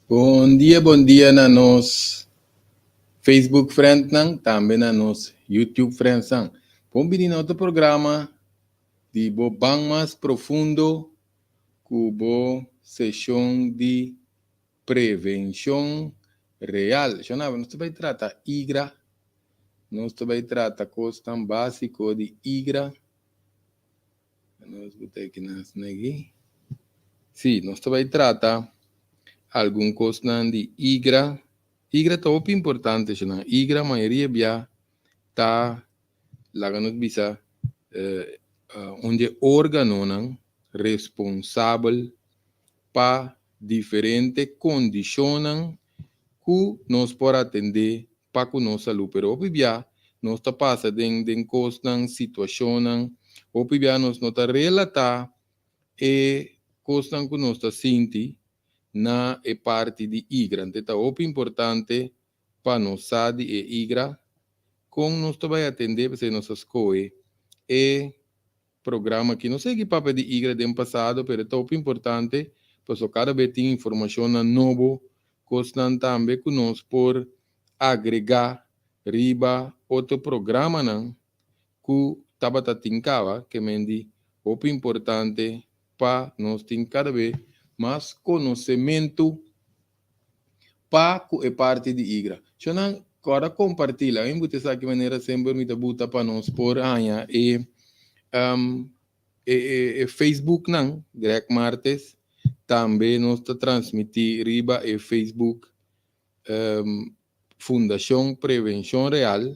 Bon dia, bon dia na nos Facebook friendnan, tambe na nos YouTube friendsnan. Bon bini na otro programa di bo Ban Mas Profundo ku bo seshon di prevenshon real. Shonaba, nos ta bai trata igra, nos ta bai trata kosnan básiko di igra. Nos buta aki nas negi. Sí, nos ta bai trata algun kosnan di igra. Igra ta hopi importante, shonnan. Igra mayoria bia ta, laga nos bisa, un di e órganonan responsabel pa diferente kondishonnan ku nos por atendé pa ku nos salú. Pero hopi bia nos ta pasa den den kosnan, situashonnan, hopi bia nos no ta relatá e kosnan ku nos ta sinti na e parti di igra. Ante ta hopi importante pa nos sa di e igra, kon nos ta bai atendé, p'esei nos a skohe e programa aki. No sé ki papia di igra den pasado, pero e ta hopi importante, pasobra kada bes tin informashonnan nobo, kosnan tambe ku nos por agregá riba otro programanan ku tabata tin kaba, ke men di hopi importante pa nos tin kada bes mas konosementu pa ku e parti di igra. Shonnan, kòrda kompartí. Laga mi buta esaki manera semper mi ta buta pa nos por haña e e Facebooknan, Greg Martes. Tambe nos ta transmití riba e Facebook Fundashon Prevenshon Real.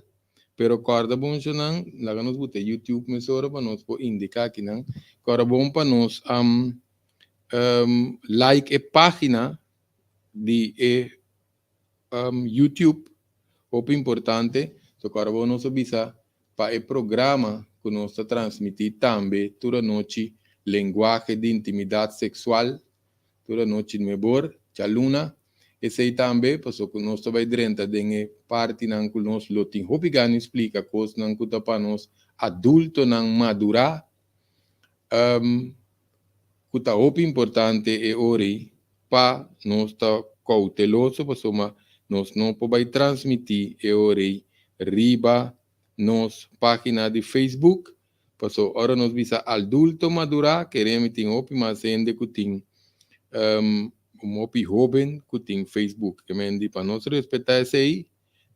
Pero kòrda bon shonnan, laga nos buta YouTube mesora pa nos por indiká akinan. Kòrda bon pa nos like e página di e YouTube, hopi importante. So kòrda bon nos a bisa pa e programa ku nos ta transmití tambe tur anochi, Lenguahe di Intimidat Seksual, tur anochi nuebor, djaluna. Esei tambe paso ku nos ta bai drenta den e partinan ku nos lo tin hopi gana di splika kosnan ku ta pa nos adultonan madurá, ku ta hopi importante e ora ei pa nos ta kouteloso pasobra nos no por bai transmití e ora ei riba nos página di Facebook. Paso ora nos bisa adulto madurá keremi tin hopi mas hende ku tin un hopi hoben ku tin Facebook. Ke men di pa nos respetá esei,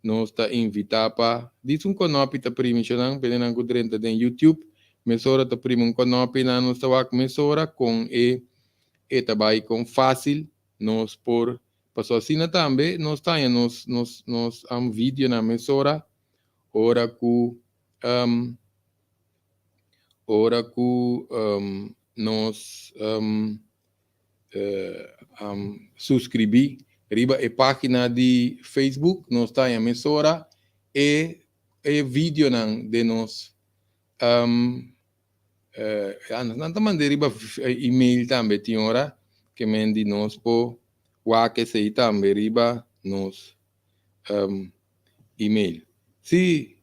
nos ta invitá pa dis un kònòpi ta primi shonan, p'e nan ku drenta den YouTube, mesora ta primi un kònòpi nan nos ta wak mesora kon e e ta bai kon fásil nos por paso asina tambe nos ta haña nos nos nos videonan mesora ora ku ora ku nos suscribí riba e página di Facebook, nos ta haña mesora e e videonan den nos nan ta mand'é riba email tambe tin ora ke men di nos por wak esei tambe riba nos email. Sí,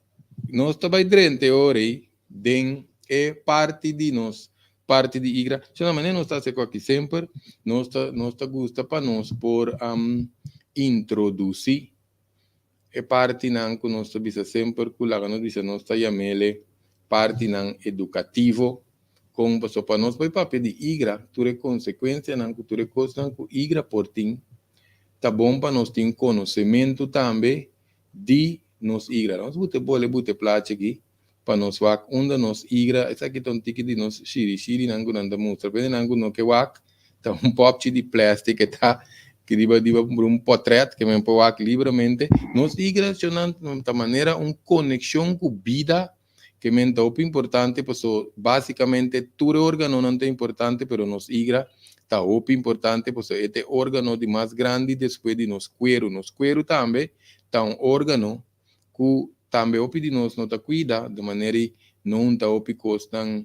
nos ta bai drenta e ora ei den e parti di nos parti di igra. Shona manera nos ta hasi ku aki semper, nos ta nos ta gusta pa nos por introdusí e partinan ku nos ta bisa semper ku laga nos bisa nos ta yam'ele partinan edukativo kon pasobra pa nos bai papia di igra tur e konsekuensianan ku tur e kosnan ku igra por tin ta bon pa nos tin konosementu tambe di nos igra. Nos buta e bole buta e plachi aki pa nos wak unda nos igra. Esaki ta un tiki di nos shirishirinan ku nan ta mustra. Pende nan ku no ke wak ta un popchi di plastic e ta riba riba un potret ke men por wak libremente. Nos igra shonnan ta manera un konekshon ku bida ke men ta hopi importante paso basikamente tur e organonan ta importante pero nos igra ta hopi importante paso e ta e organo di mas grandi despues di nos kueru. Nos kueru tambe ta un organo ku tambe hopi di nos no ta kuida di manera i no hunta hopi kosnan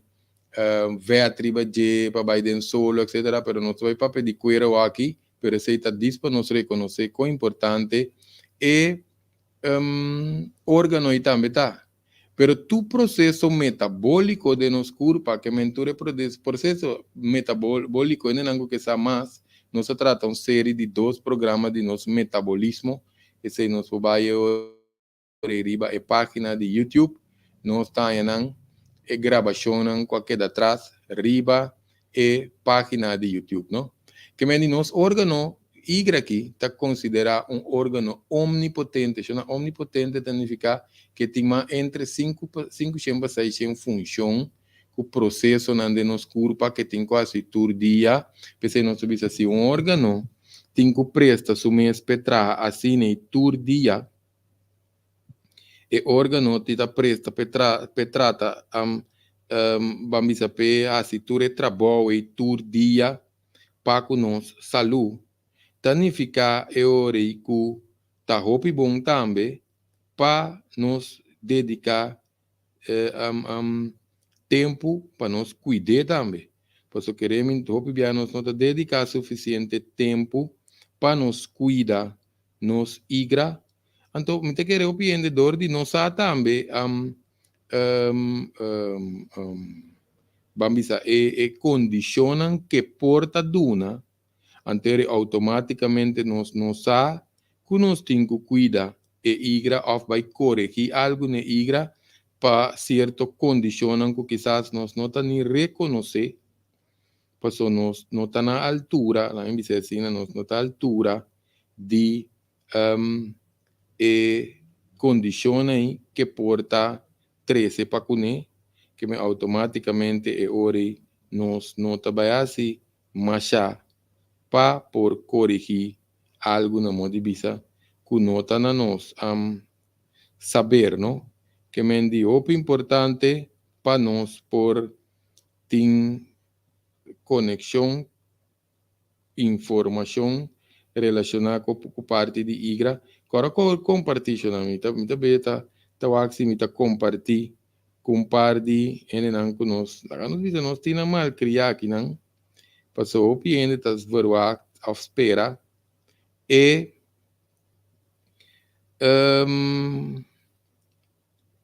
vèt riba dje pa bai den solo etcetera pero nos ta bai papia di kueru aki pero esei ta dis pa nos rekonosé kon importante e organo ei tambe ta. Pero tur proceso metabólico den nos curpa, ke men tur e proceso metabólico, hendenan ku ke sa mas, Nos a trata un serie di dos programa di nos metabolismo. Esei nos por bai riba e página di YouTube. Nos ta haña e grabashonnan ku a keda atras riba e página di YouTube, no? Ke men nos órgano igra aki ta konsiderá un órgano omnipotente. Shona omnipotente ta nifiká ku tin mas entre 5 5 pa 6 funshon ku prosesonan den nos kurpa ku tin kasi tur dia. P'esei nos bisa si un órgano tin ku presta su mes pa traha asina tur dia, e órgano ta presta pa trata ban bisa pa hasi tur e trabou tur dia pa ku nos salú. Ta nifiká e ora ku ta hopi bon tambe pa nos dediká tempu pa nos kuida tambe. Pasobra kere mi hopi bia nos no ta dediká sufisiente tempu pa nos kuida nos igra. Anto, mi ta kere hopi hende dor di nos sa tambe ban bisa e kondishonnan ku por ta duna, anto outomátikamente nos no sa ku nos tin ku kuida e igra òf bai koregí algu na igra pa sierto kondishonnan ku kisas nos no ta ni rekonosé, pasobra nos no ta na altura, laga mi bisa asina, nos no ta altura di e kondishonnan ku por ta trese pa kuné, ke men outomátikamente e ora nos no ta bai hasi masha pa por koregí algu na moda di bisa ku no ta na nos saber, no? Ke men di hopi importante pa nos por tin konekshon, informashon relashoná ku parti di igra. Awor kompartí mi ta beta ta wak si mi ta kompartí ku un par di hendenan ku nos, laga nos bisa nos tin nan malkriá akinan, pasobra hopi hende ta verwacht òf spera e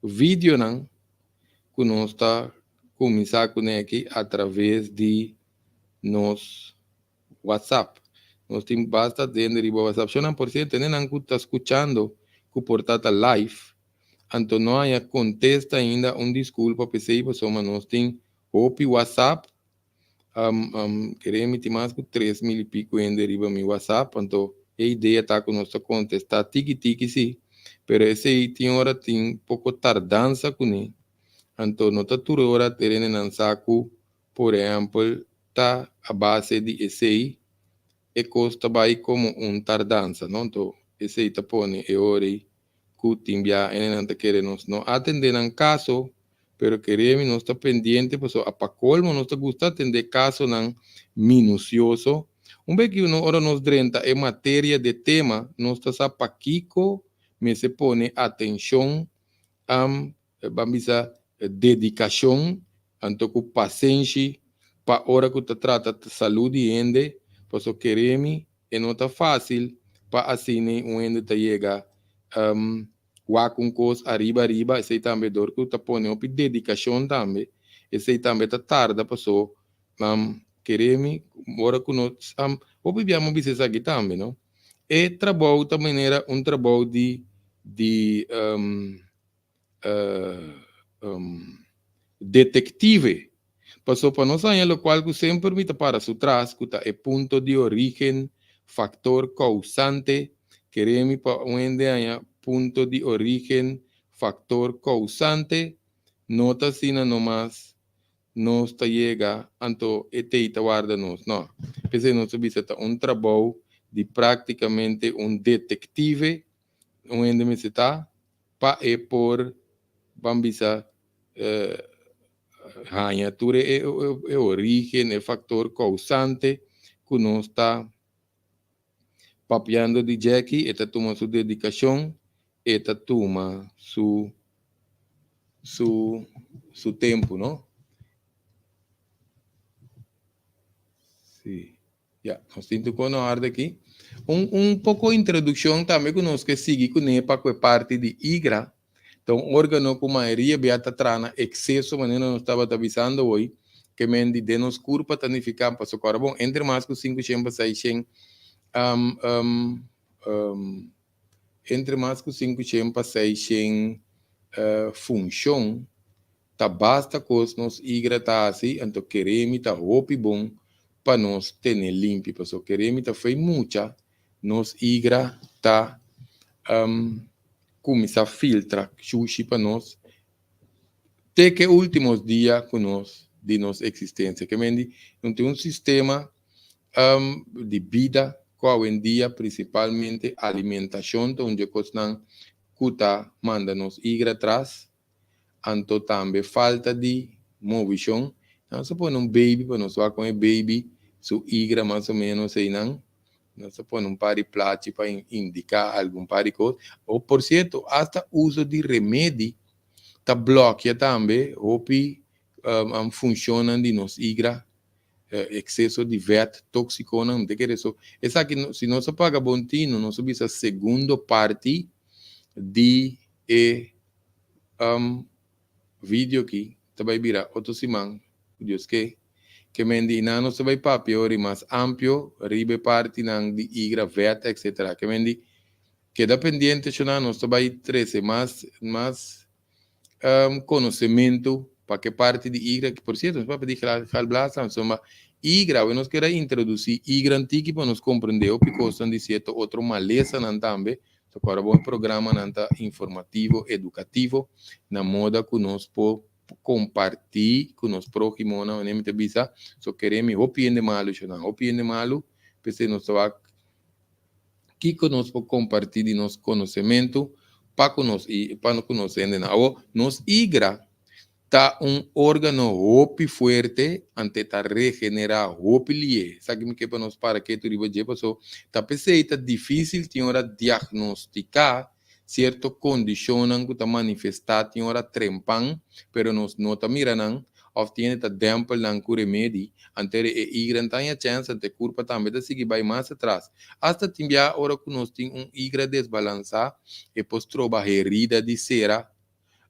videonan ku nos ta kuminsá kuné aki a traves di nos WhatsApp. Nos tin basta hende riba WhatsApp. Shonnan, por sierto, hendenan ku ta skuchando ku por ta live, anto no a kontestá ainda, un diskulpa p'esei, pasobra nos tin hopi WhatsApp. Kere mi tin mas ku 3000 i piko hende riba mi WhatsApp, anto e idea ta ku nos ta kontestá tiki tiki sí, pero esei tin ora tin poko tardansa kuné. Anto no ta tur ora tur hendenan sa ku, por ehèmpel, ta a base di esei e kos ta bai komo un tardansa, no? Anto esei ta pone e ora ku tin bia hendenan ta kere nos no atendé nan kaso, pero kere mi nos ta pendiente, pasobra pa kolmo nos ta gusta atendé kasonan minusioso. Un bes ku ora nos drenta e materia di tema, nos ta sa pakiko mester pone atenshon, ban bisa dedikashon, anto ku pasenshi pa ora ku ta trata salú di hende, pasobra kere mi e no ta fásil pa asina un hende ta yega wak un kos ariba ariba. Esei tambe dor ku ta pone hopi dedikashon tambe, esei tambe ta tarda, pasobra kere mi ora ku nos hopi bia mi bisa esaki tambe, no? E trabou ta manera un trabou di detective. Pasobra pa nos haña lokual ku semper mi ta para su tras, ku ta e punto di orígen, faktor kousante, kere mi pa un hende haña punto di orígen, faktor kousante, no ta asina nomas nos ta yega, anto e t'ei ta warda nos. No. P'esei nos ta bisa ta un trabou di práktikamente un detective, un hende mester ta, pa e por, ban bisa, haña tur e orígen, e faktor kousante ku nos ta papiando di dje aki. E ta tuma su dedikashon, e ta tuma su tempu, no? Sí. Ya, nos tin tur na orde aki. Un poko introdukshon tambe ku nos ke sigui kuné pa ku e parti di igra. Anto, un órgano ku mayoria bia ta traha na ekseso, manera nos tabata bisando awe. Ke men di den nos kurpa ta nifiká pasobra ku ora bon entre mas ku 500 pa 600 entre mas ku 500 pa 600 funshon ta basta kos nos igra ta hasi. Anto keremi ta hopi bon pa nos tene limpi, pasobra keremi ta fei mucha nos igra ta kuminsá filtra shushi pa nos te ku e último dia ku nos di nos eksistensia. Ke men di no tin un sistema di bida ku awendia prinsipalmente alimentashon ta un di e kosnan ku ta manda nos igra atras, anto tambe falta di movishon. Nos a pone un baby pa nos wak kon e baby su igra mas o ménos einan. Nos a pone un par di plachi pa indiká algun par di kos. O por sierto, asta uso di remedi ta blòkia tambe hopi funshonnan di nos igra. Ekseso di vèt tóksikonan, mi ta kere so. Esaki si nos a paga bon tinu, nos a bisa segundo parti di e video aki ta bai bira otro siman ku Dios ke. Ke men di nan nos ta bai papia ori mas amplio riba e partinan di igra, vèt, etcetera. Ke men di keda pendiente shona, nos ta bai trese mas mas konosementu pa ke parti di igra. Por sierto, nos papia di galblaas tambe, ma igra awe nos kere introdusí igra antiki pa nos komprendé hopi kosnan di sierto otro malesanan tambe. So ku ora bo e programanan ta informativo, edukativo, na moda ku nos por kompartí ku nos próhimonan. Manera mi ta bisa, so kere mi hopi hende malu shonnan, hopi hende malu, p'esei nos ta wak kiko nos por kompartí di nos konosementu pa ku nos i pa ku nos hendenan. Awor, nos igra ta un órgano hopi fuerte, ante ta regenerá hopi lié. Esaki mi ke pa nos para ketu riba dje, paso ta p'esei ta difísil tin ora diagnostiká sierto kondishonnan ku ta manifestá tin ora trempan, pero nos no ta mira nan, òf tin hende ta dèmpel nan ku remedi, ante e igra no ta haña chèns, ante e kurpa tambe ta sigui bai mas atras. Asta tin bia ora ku nos tin un igra desbalansá, e por stroba herida di sera,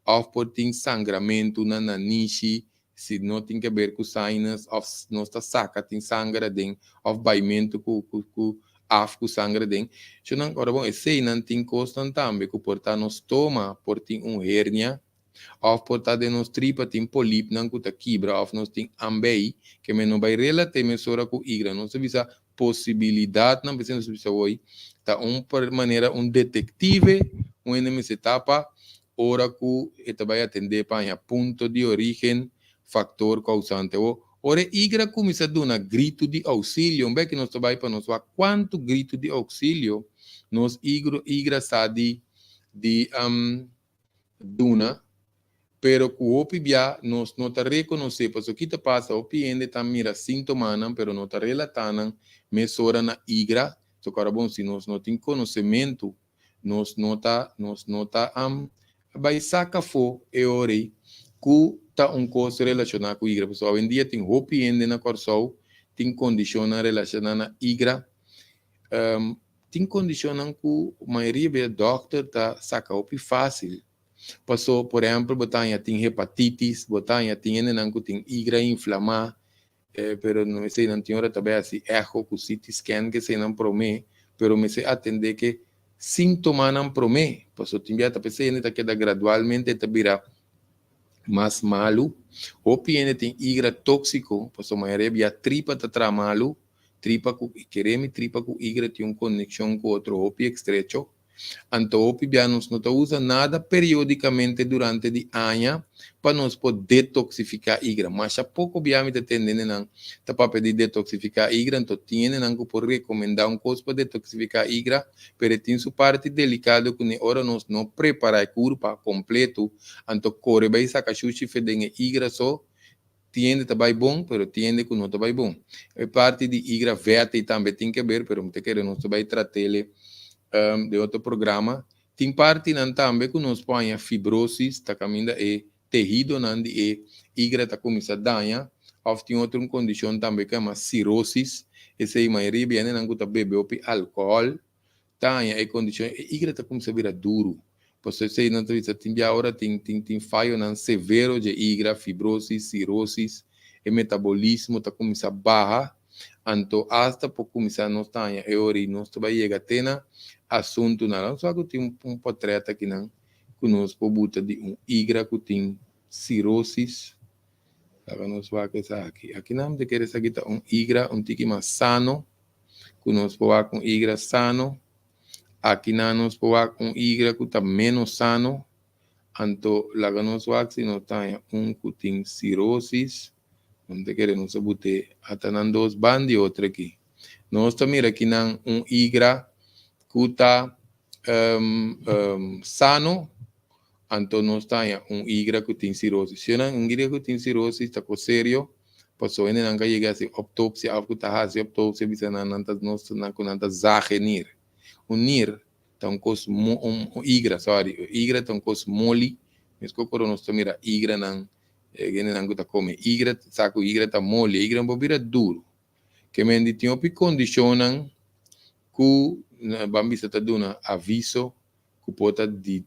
òf por tin sangramentu na nanishi si no tin ke ber ku sinus òf nos ta saka tin sanger aden òf baimentu ku ku ku af ku sanger aden. Shonnan ora bon eseinan tin kosnan tambe ku por ta nos stoma por tin un hernia òf por ta den nos tripa tin polipnan ku ta kibra òf nos tin ambei ke men no bai relat'é mesora ku igra. Nos ta bisa posibilidatnan, p'esei nos ta bisa hoy ta un manera un detective un hende mester tapa ora ku e ta bai atendé pa haña punto di orígen, faktor kousante. O ora e igra kuminsá duna gritu di ousilio, un bes ku nos ta bai pa nos wak kuantu gritu di ousilio nos igra sa di di duna, pero ku hopi bia nos no ta rekonosé. Pasobra ki ta pasa? Hopi hende ta mira síntomanan pero no ta relatá nan mesora na igra. Tokara bon, si nos no tin konosementu, Nos no ta, nos no ta am bai saca afó e ora ei cu ta un cos relaciona cu igra. Pasobra awendia tin hopi hende na Corsou tin condicionnan relaciona na igra. Tin condicionnan cu mayoria bia dokter ta saca hopi facil. Paso, por ehempel, bo ta haña tin hepatitis, bo ta haña tin hendenan cu tin igra inflama, Pero no eseinan tin ora ta bai hasi echo ku CT scan ke eseinan promé, pero mester atendé ke síntomanan promé, pasobra tin bia ta p'esei hende ta keda gradualmente e ta bira mas malu. Hopi hende tin igra tóksiko, pasobra mayoria bia tripa ta traha malu, tripa ku, keremi tripa ku igra tin un konekshon ku otro hopi ekstrecho. Anto hopi bia nos no ta usa nada periodicamente durante di aña pa nos por detoxifica igra. Masha poco bia mi ta tende hendenan ta papia di detoxifica igra, anto tin hendenan cu por recomenda un cos pa detoxifica igra, pero e tin su parti delicado cu ni ora nos no prepara e curpa completo, anto core bay saca shushi fe den e igra so. Tin hende ta bai bon, pero tin hende ku no ta bai bon. E parti di igra vèt ei tambe tin ke ber, pero mi ta kere nos ta bai trat'el den otro programa. Tin partinan tambe ku nos por haña fibrosis, ta kaminda e tehidonan di e igra ta kuminsá daña, òf tin otro un kondishon tambe ku yama sirosis, esei mayoria di hendenan ku ta bebe hopi alkohòl ta haña e kondishon, e igra ta kuminsá bira duru. Pasobra esei nan ta bisa tin bia ora tin tin tin fayonan severo dje igra, fibrosis, sirosis. E metabolismo ta kuminsá baha, anto asta por kuminsá nos ta haña e ora ei nos ta bai yega te na asuntunan. Nos wak ku tin un potrèt akinan ku nos por buta di un igra ku tin sirosis. Laga nos wak esaki. Akinan mi ta kere esaki ta un igra un tiki mas sano, ku nos por wak un igra sano. Akinan nos por wak un igra ku ta ménos sano. Anto laga nos wak si nos ta haña un ku tin sirosis. Nos ta kere nos a but'é ata nan dos ban di otro aki. Nos ta mira akinan un igra ku ta sano, anto nos ta haña un igra ku tin sirosis. Si nan un igra ku tin sirosis ta kos serio, pasobra hendenan ka yega hasi optopsia òf ku ta hasi optopsia bisa nan nan ta nos nan ku nan ta zag e nir. Un nir ta un kos mo un igra sorry un igra ta un kos moli meskos ku ora nos ta mira igranan e hendenan ku ta kome igra sa ku igra ta moli e igra no por bira duru ke men di tin hopi kondishonnan ku ban bisa ta duna aviso ku por ta di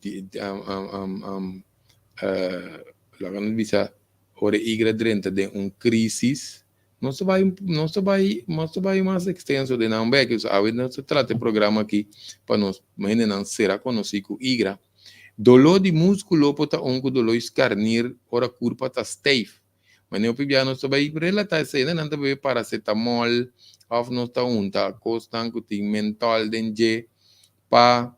laga nos bisa ora e igra drenta den un krisis. Nos ta bai, nos ta bai, nos ta bai mas extenso den nan bek. So awe nos ta trata e programa aki pa nos hendenan sera konosí ku igra. Doló di múskulo por ta un ku doló i skarnir ora kurpa ta steif. Manera hopi bia nos ta bai relatá esei, nan ta bebe paracetamol òf nos ta hunta kosnan ku tin mentol den dje pa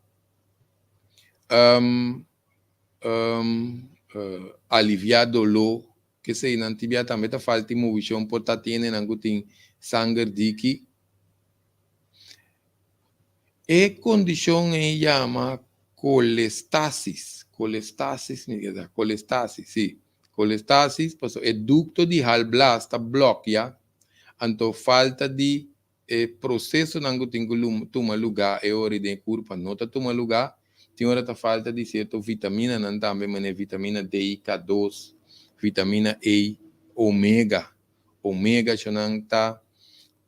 aliviá doló. Kesei nan tibia tambe ta falta i movishon por ta tiene nan ku tin sanger diki. E kondishon ei yama kolestasis, kolestasis mi ke sa, kolestasis si, kolestasis pasobra e dukto di halblas ta blòkia, anto falta di E prosesonan ku tin ku tuma lugá e ora i den e kurpa no ta tuma lugá. Tin ora ta falta di sierto vitaminanan tambe manera vitamina D, K dos, vitamina E, omega. Omega eshonan ta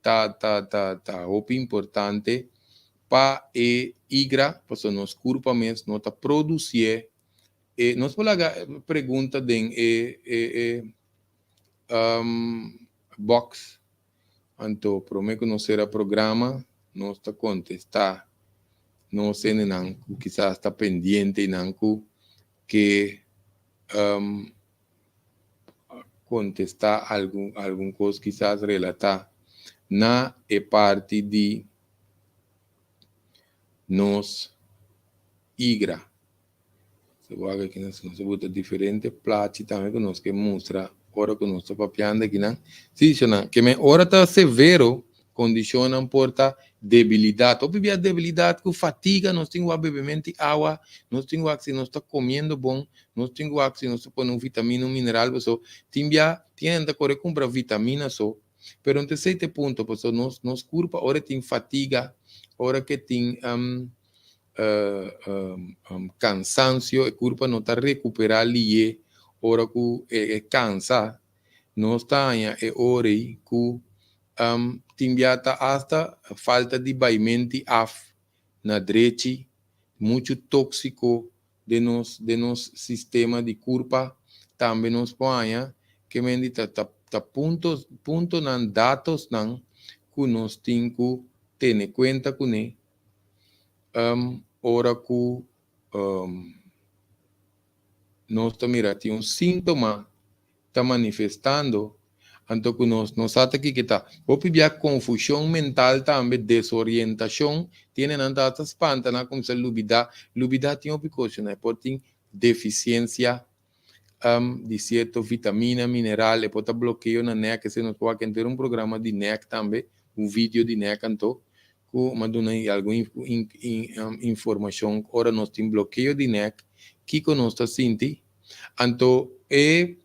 ta ta ta ta hopi importante pa e igra pasobra nos kurpa mes no ta produsié e nos por laga pregunta den e e e box. Anto promé ku nos sera programa nos ta kontestá nos hendenan ku kisas ta pendiente i nan ku ke kontestá algun algun kos kisas relatá na e parti di nos igra. So wak aki nos nos a buta diferente plachi tambe ku nos ke mustra ora ku nos ta papiando akinan. Si, shonnan, ke men ora ta severo, kondishonnan por ta debilidat. Hopi bia debilidat ku fatiga, nos tin wak bebementi awa, nos tin wak si nos ta komiendo bon, nos tin wak si nos ta pone un vitamina, un mineral, paso tin bia tin hende ta kore kumpra vitamina so, pero no ta esei ta e punto, paso nos nos kurpa ora e tin fatiga, ora ke tin cansancio, e curpa no ta recupera liye ora cu e cansa, nos ta haña e ora ei cu tin bia ta hasta falta di baimenti af na drechi, mucho toxico den nos den nos sistema di curpa, tambe nos por haña ke men di ta ta punto puntonan datosnan cu nos tin cu tene cuenta cune. Ora ku nos ta mira tin un síntoma ta manifestando, anto ku nos no sa ta kiko ta. Hopi bia konfushon mental tambe, desorientashon, tiene nan ta hasta spanta, nan a kuminsá lubidá. Lubidá tin hopi kos, e por tin defisiensia di sierto vitamina, mineral, e por ta blokeo na nek, esei nos por wak henter un programa di nek tambe, un video di nek anto, ku mi a duna algun informashon ora nos tin blokeo di nek, kiko nos ta sinti. Anto e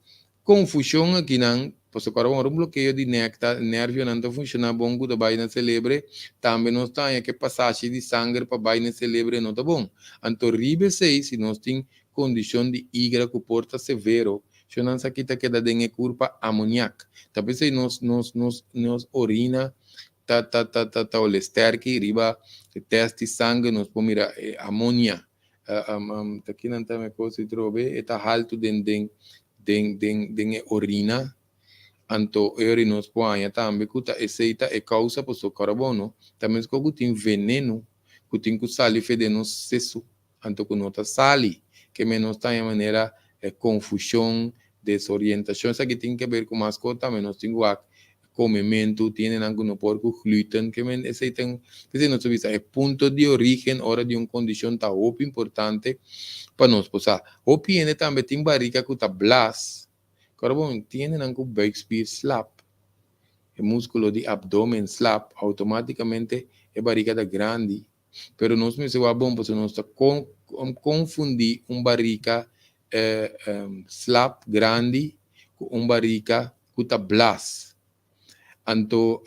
konfushon akinan, pasobra ora un blokeo di nek ta nervionan ta funshoná bon ku ta bai na selebre, tambe nos ta haña ku e pasashi di sanger pa bai na e selebre no ta bon. Anto riba esei si nos tin kondishon di igra ku por ta severo, shonnan sa kita keda den e kurpa amoniak. Ta p'esei nos nos nos nos orina ta ta ta ta ta ole sterki riba e test di sanger nos por mira e amonia. Ta kinan ta mi kos di trobe e ta haltu den den den den den e orina. Anto e ora nos por haña tambe ku ta esei ta e kousa pasobra kòrda bon no, ta meskos ku tin veneno ku tin ku sali fe den nos sesu, anto ku no ta sali, ke men nos ta haña manera konfushon, desorientashon, esaki tin ke ber ku mas kos tambe, nos tin ku wak komementu, tin hendenan ku no por ku gluten, ke men esei ta p'esei nos ta bisa e punto di origen ora di un kondishon ta hopi importante pa nos por sa. Hopi hende tambe tin barika ku ta blas. Kòrda bon, tin hendenan ku buikspier slap, e múskulo di abdomen slap, outomátikamente e barika ta grandi. Pero nos mester wak bon pasobra nos ta konfundí un barika slap, grandi, ku un barika ku ta blas. Anto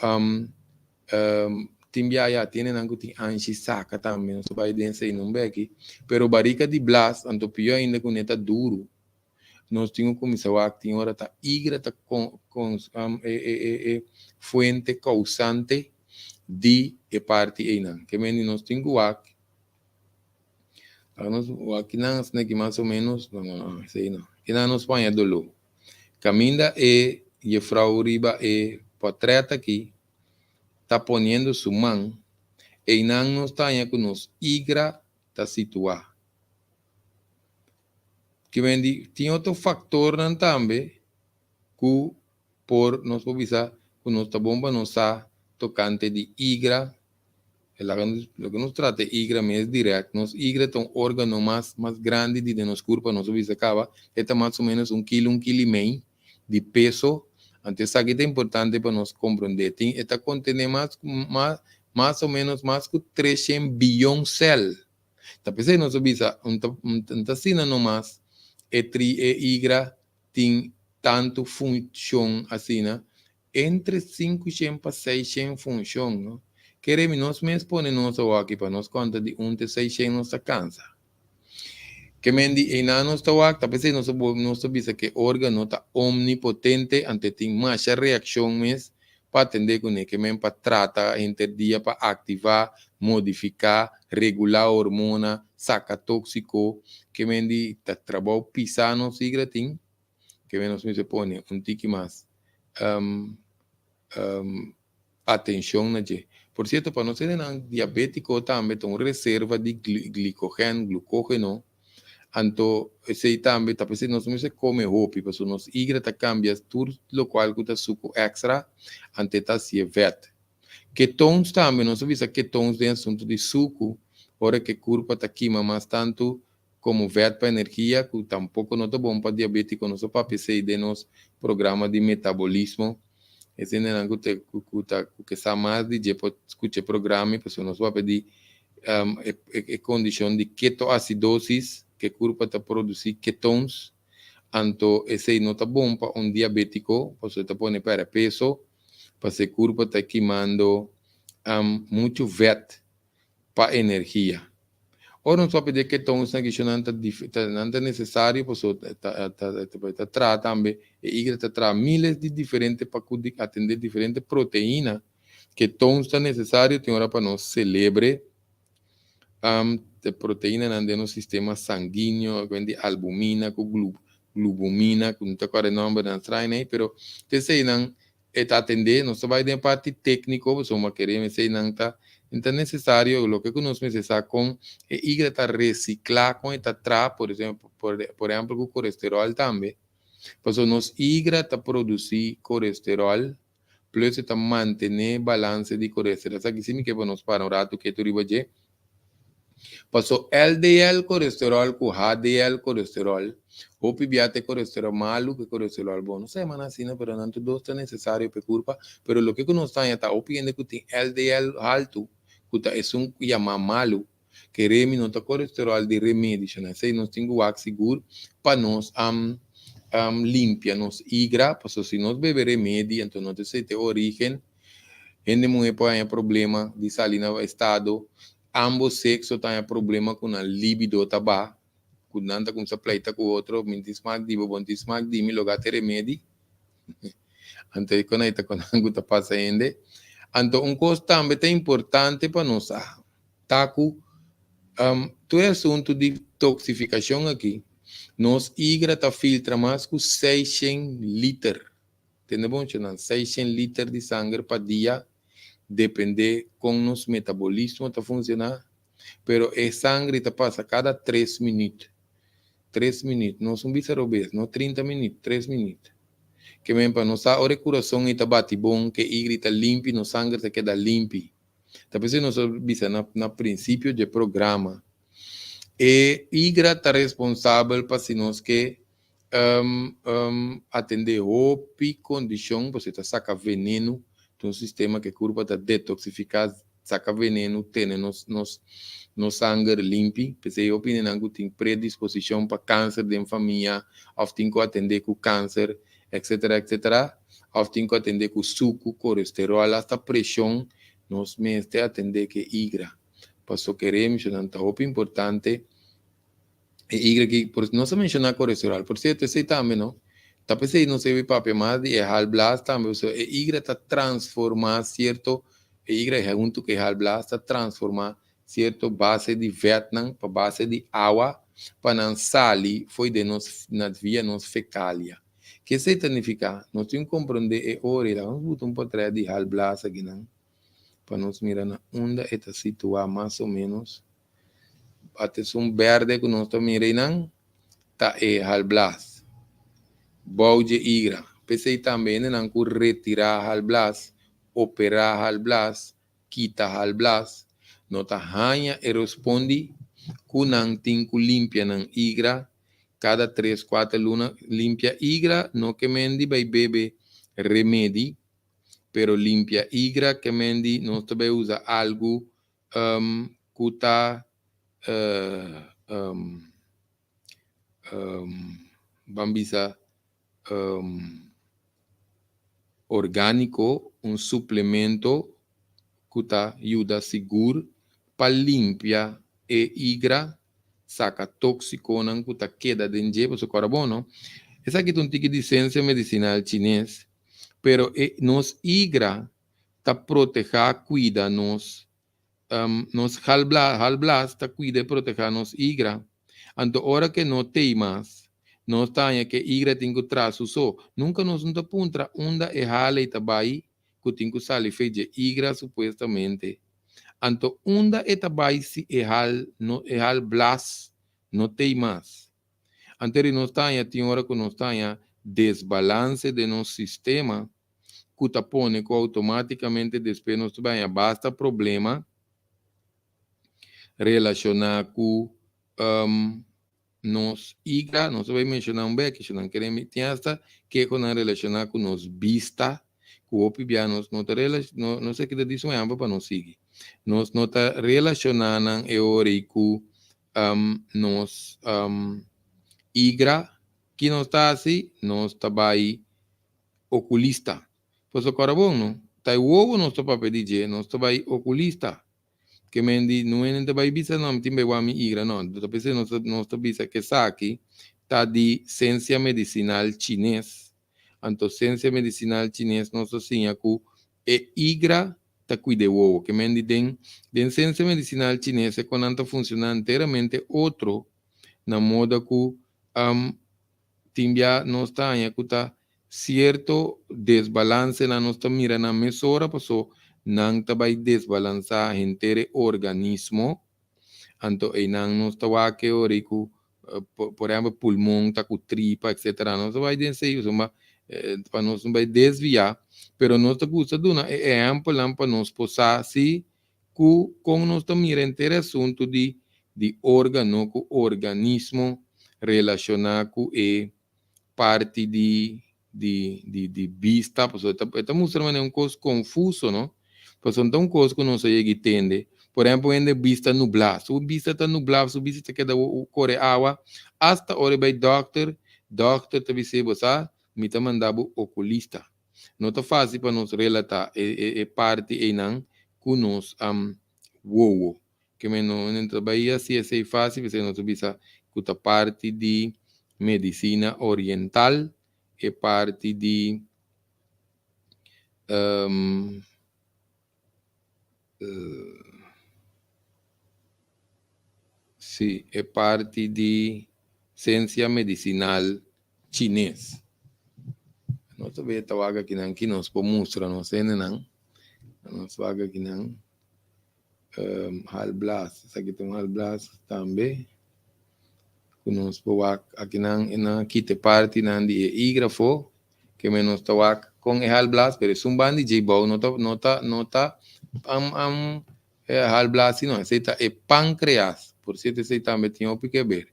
tin bia ya tin hendenan ku tin anshi saka tambe, nos ta bai den esei no beki. Pero barika di blas, anto pió ainda ku ne ta duru. Nos tin ku kuminsá wak tin ora ta igra ta e fuente kousante di e parti einan. Ke mende nos tin ku wak, nos wak kinan asina ki mas o ménos, no no no esei no, kinan nos paña doló. Kaminda e jefrou riba e pòtrèt aki ta poniendo su man, einan nos ta haña ku nos igra ta situá. Kimendi tin otro factornan tambe cu por nos por bisa cu nos ta bon pa nos sa tocante di igra. Laga nos loke nos trata e igra mes direct. Nos igra ta un organo mas mas grandi di den nos curpa nos a bisa caba e ta mas o menos un kilo un kilo y mei di peso. Anto esaki ta importante pa nos comprende. Tin e ta contene mas mas mas o menos mas cu treshen biyon cel. Ta p'esei nos a bisa, un ta un ta asina nomas e tri e igra tin tantu funshon asina, entre sinkushen pa seishen funshon, no? Kere mi nos mes pone nos awaki pa nos konta di un te seishen nos ta kansa. Ke men di einan nos ta wak, ta p'esei nos a nos ta bisa ke organo ta omnipotente, ante tin masha reakshon mes pa atendé kuné, ke men pa trata henter dia pa aktivá, modifiká, regulá hormona, saka tóksiko, ke men di ta trabou pisá nos igra tin, ke men nos mester pone un tiki mas atenshon na dje. Por sierto, pa nos hendenan diabétiko tambe ta un reserva di glikogen, glukógeno, Anto esei tambe ta p'esei nos no mester kome hopi, pasobra nos igra ta kambia tur lokual ku ta suku èkstra, anto e ta hasié vèt. Ketones tambe, nos a bisa ketones den asuntu di suku, ora ku e kurpa ta kima mas tantu komo vèt pa energia, ku tampoko no ta bon pa diabétiko, nos a papia esei den nos programa di metabolismo. E hendenan ku ta ku ta ku ke sa mas di dje por skucha e programa, pasobra nos papia di e kondishon di ketoasidosis, ku e kurpa ta produsí ketones, anto esei no ta bon pa un diabétiko, pasobra e ta pone pèrdè peso, pasobra e kurpa ta kimando muchu vèt pa energia. Ora nos papia di e ketones nan kisho nan ta nan ta nesesario pasobra ta ta traha tambe e igra ta traha miles di diferente pa ku atendé diferente proteina. Ketones ta nesesario tin ora pa nos selebre e proteinanan den nos sistema sanguíneo, di albumina ku glubumina, ku no ta kòrda e nòmbernan straño ei, pero t'eseinan e ta atendé. Nos ta bai den e parti tékniko, pasobra kere eseinan ta ta nesesario. Loke ku nos mester sa kon e igra ta resiklá, kon e ta traha, por por ehèmpel ku kolesteròl tambe, pasobra nos igra ta produsí kolesteròl. Plus e ta mantené balanse di kolesterol. Esaki si mi ke pa nos para un ratu ketu riba dje. Paso LDL kolesterol ku HDL kolesterol, hopi bia ta e kolesterol malu ku e kolesterol bon. No sa yama nan asina, pero nan tur dos ta nesesario pa e kurpa. Pero loke ku nos ta haña ta hopi hende ku tin LDL haltu, ku ta esun ku yama malu, ke remi no ta kolesterol di remedi shona. Esei nos tin ku wak sigur pa nos limpia nos igra, pasobra si nos bebe remedi anto no ta esei ta e origen. Hende muhé por haña problema di sali na estado, ambos sekso ta haña problema ku nan libido ta baha, ku nan ta kuminsá pleita ku otro, mi tin smak di bo, bo no tin smak di mi, loga te remedi. Anto e kon ei ta kon ku ta pasa hende. Anto un kos tambe ta importante pa nos sa. Ta ku tur e asuntu di toksifikashon aki, nos igra ta filtra mas ku seishen liter. Tende bon nan, 600 liter di sanger pa dia, dependé kon nos metabolismo ta funshoná, pero e sanger ta pasa kada 3 minüt. 3 minüt, no un bisa robes, no 30 minüt, 3 minüt. Ke men pa nos ora kurason ta bati bon, ku igra ta limpi, nos sanger ta keda limpi. Ta p'esei nos bisa na prinsipio di programa. E igra ta responsabel pa si nos ke atendé hopi kondishon, bo ta saka veneno, un sistema ku kurpa ta detoksifiká, saka veneno, tene nos sanger limpi. P'esei hopi nan tin predisposishon pa kanser den famia, òf tin ku atendé ku kanser, etc., etc., òf tin ku atendé ku suku, kolesterol, asta preshon, nos mester atendé ku igra. Paso keremos, ta hopi importante e igra ku por nos a menshoná kolesterol. Por sierto, esei tambe, no? Ta p'esei nos a papia mas di e galblaas tambe, e igra ta transformá sierto, e igra huntu ku e galblaas ta transformá sierto base di vetnan pa base di awa pa nan sali for di nos na via nos fekalia. Kiko esei ta nifiká? Nos tin ku komprondé e ora, ban buta un portrèt di galblaas aki nan, pa nos mira na unda e ta situá mas o ménos. Ata un bèrdè ku nos ta mira nan, ta e galblaas. Bou di igra. P'esei tambe nan ku retirá galblaas, operá galblaas, kita galblaas, no ta haña e respondi ku nan tin ku limpia nan igra kada 3, 4 luna. Limpia igra no ke men di bai bebe remedi, pero limpia igra ke men di nos ta bai usa algu ku ta ban bisa orgániko, un suplemento ku ta yuda sigur pa limpia e igra, saka tóksikonan ku ta keda den dje, pasobra kòrda bon, no? Esaki ta un tiki di siensia medisinal chines, pero e nos igra ta protehá, kuida nos galblaas ta kuida i protehá nos igra. Anto ora ku no tin mas, nos ta ku igra tin ku traha so. Nunka nos no ta puntra unda e hal ta bai, ku tin ku sali for di igra supuestamente. Anto unda e ta bai si e hal no e galblaas no tin mas? Anto nos ta tin ora ku nos ta desbalanse di nos sistema ku ta pone ku outomátikamente despues nos ta basta problema relashoná ku nos igra. Nos bai menshoná un bek, ku nan ke tin asta ku nan relashoná ku nos bista, ku hopi bia nos no ta no no sei ku ta disi un ehèmpel pa nos sigui. Nos no ta relashoná nan e ora ku nos igra, ku nos ta hasi, nos ta bai okulista. Pues awor bon, no? Ta wowo nos ta papia di dje, nos ta bai okulista. Ke men di no ta bai bisa no, tin bai wak mi igra no. Ta p'esei nos ta bisa ku esaki ta di siensia medisinal chines. Anto siensia medisinal chines nos ta siña ku e igra ta kuida wowo. Ke men di den siensia medisinal chines e kosnan ta funshoná enteramente otro na moda ku tin bia nos ta ku ta sierto desbalanse na nos ta mira na mesora, paso nan ta bai desbalansá henter organismo. Anto einan nos ta wak e ora ku por ehèmpel pulmon ta ku tripa, etc. Nos bai den sei ma pa nos no bai desviá, pero nos ta gusta duna e ehèmpelnan pa nos por sa si ku kon nos ta mira henter asuntu di órgano ku organismo relashoná ku e parti di bista, pasobra e ta mustra manera un kos konfuso, no? Pasobra ta un kos ku nos a yega tende. Por ehèmpel, hende bista nublá. Su bista ta nublá, su bista ta keda kore awa, asta ora bai dòkter, dòkter ta bisa bo, sa, mi ta manda bo okulista. No ta fásil pa nos relatá e parti einan ku nos wowo. Ke men no ta bai asina esei fásil, pasobra nos ta bisa ku ta parti di medisina oriental, e parti di si, e parti di siensia medisinal chines. No. Nos ta bay ta wak akinan ki nos por mustra nos hendenan. Nos wak akinan. Halblas, esaki ta un halblas tambe. Ku nos por wak akinan e nan a kita e partinan di e igra afó. Ke men nos ta wak kon e halblas, pero esun ban di djei bou no ta no ta no ta e halblas sino esei ta e pankreas. Por sierto esei tambe tin hopi ke ber.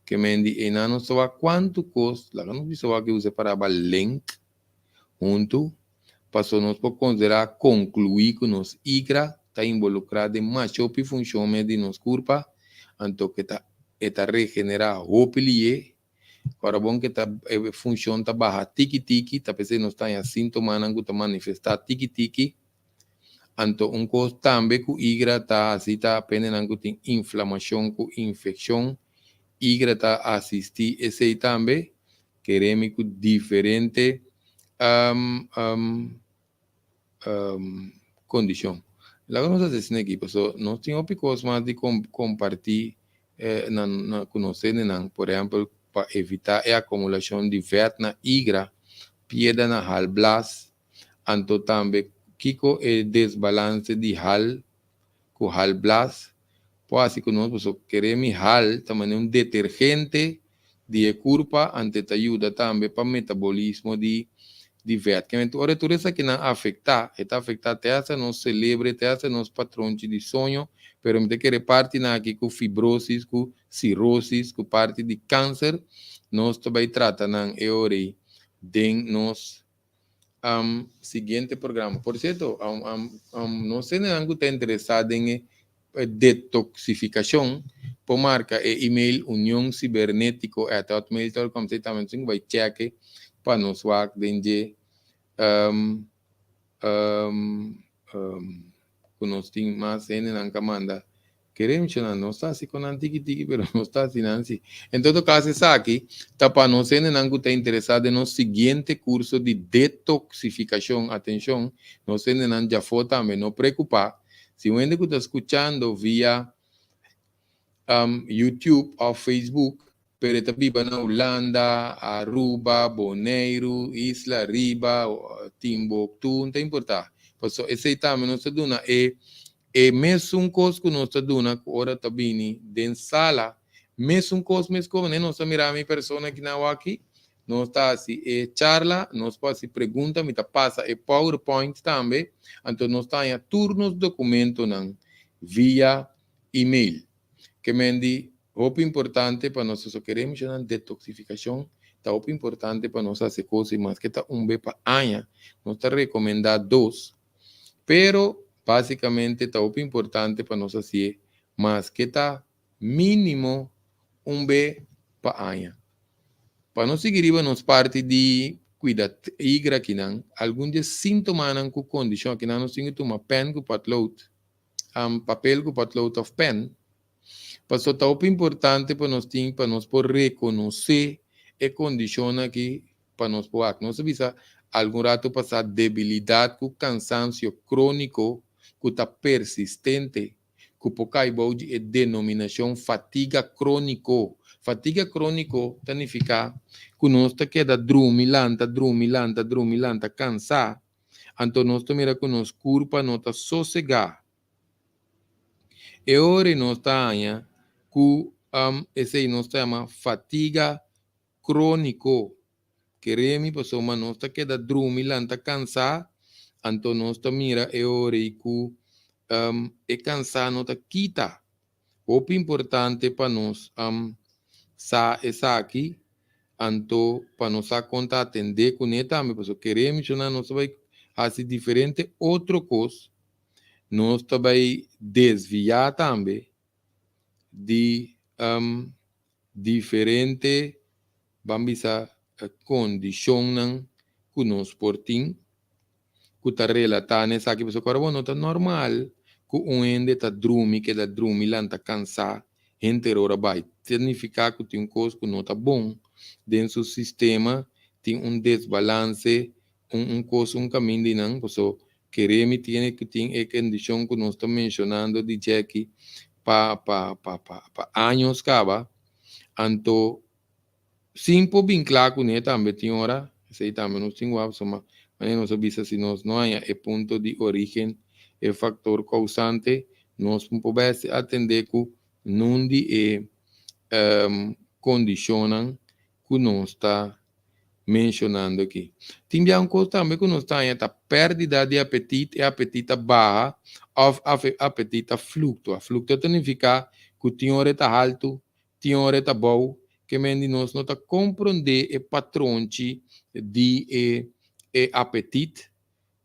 Ke men di einan nos ta wak kuantu kos, laga nos bisa wak e usa e palabra link huntu, paso nos por konsiderá konkluí ku nos igra ta involukrá den masha hopi funshon mes di nos kurpa, anto ke ta e ta regenerá hopi lié. Ora bon ke ta e funshon ta baha tiki tiki, ta p'esei nos ta haña síntomanan ku ta manifestá tiki tiki. Anto un kos tambe ku igra ta hasi ta pendenan ku tin inflamashon ku infekshon, igra ta asistí esei tambe. Keremi ku diferente kondishon. Laga nos hasi asina aki pasobra nos tin hopi kos mas di kompartí ku nos hendenan. Por ehèmpel, pa evitá e akumulashon di vèt na igra, pieda na hal blas, anto tambe kiko e desbalanse di hal ku hal blas por hasi ku nos pasobra keremi hal ta manera un detergente di e kurpa ante ta yuda tambe pa metabolismo di di vèt. Kimente ora tur esakinan afektá, e ta afektá te hasta nos selebre, te hasta nos patronchi di soño, pero mi ta kere partinan aki ku fibrosis, ku sirosis, ku parti di kanser, nos ta bai trata nan e ora ei den nos siguiente programa. Por cierto, no sé nan ku ta interesá den e detoxificacion, por marca e email unioncibernetico@hotmail.com. Esei tambe nos tin ku bai cheke pa nos wak den dje ku nos tin mas hendenan ka manda. Kere menshoná, nos ta hasi ku nan tiki tiki, pero nos ta hasi nan si. En todo kaso esaki ta pa nos hendenan ku ta interesá den nos siguiente kurso di detoksifikashon. Atenshon, nos hendenan djafó tambe, no preokupá. Si un hende ku ta skuchando via YouTube òf Facebook, pero e ta biba na Hulanda, Aruba, Boneiru, Isla Riba, Timbuktu, no ta importá. Pasobra esei tambe nos ta duna e E mesun kos ku nos ta duna ku ora ta bini den sala, mesun kos mes ku manera nos ta mira mi persona aki na awaki, nos ta hasi e charla, nos por hasi pregunta, mi ta pasa e powerpoint tambe, anto nos ta haña tur nos dokumentonan via email. Ke men di hopi importante pa nos so kere menshonan detoksifikashon ta hopi importante pa nos hasi kos i maske ta un be pa aña, nos ta rekomendá dos. Pero, básicamente ta hopi importante pa nos hacié maske ta mínimo un be pa aña. Pa nos sigui riba nos parti di cuida igra akinan, algun di e síntomanan cu condicion akinan nos tin cu tuma pen cu potlood, papel cu potlood of pen, pasobra ta hopi importante pa nos tin pa nos por reconoce e condicionnan aki pa nos por wak. Nos a bisa algun rato pasá debilidat ku kansansio króniko ku ta persistente, ku por kai bou di e denominashon fatiga króniko. Fatiga króniko ta nifiká ku nos ta keda drumi, lanta, drumi, lanta, drumi, lanta, kansá, anto nos ta mira ku nos kurpa no ta sosegá. E ora ei nos ta haña ku esei nos ta yama fatiga króniko. Kere mi pasobra nos ta keda drumi lanta kansá, anto nos ta mira e ora ei ku e kansá no ta kita. Hopi importante pa nos sa esaki, anto pa nos sa kon ta atendé kuné tambe, pasobra kere mi shona nos ta bai hasi diferente otro kos, nos ta bai desviá tambe di diferente, ban bisa, kondishonnan ku nos por tin ku ta relatá na esaki. Pasobra ku ora bo no ta normal ku un hende ta drumi, keda drumi, lanta kansá henter ora bai. Ta nifiká ku tin un kos ku no ta bon den su sistema, tin un desbalanse, un un kos, un kaminda di nan. Pasobra kere mi tiene ku tin e kondishon ku nos ta menshonando di djeki pa pa pa pa pa años kaba, anto sin por bin kla kuné tambe tin ora. Esei tambe nos tin wak pasobra manera nos a bisa si nos no haña e punto di orígen, e faktor kousante, nos no por bèsti atendé ku nun di e kondishonnan ku nos ta menshonando aki. Tin bia un kos tambe ku nos ta haña ta pèrdida di apetit, e apetit ta baha òf apetit ta fluktua. Fluktua ta nifiká ku tin ora e ta haltu, tin ora e ta bou, ke men di nos no ta komprondé e patronchi di e e apetit,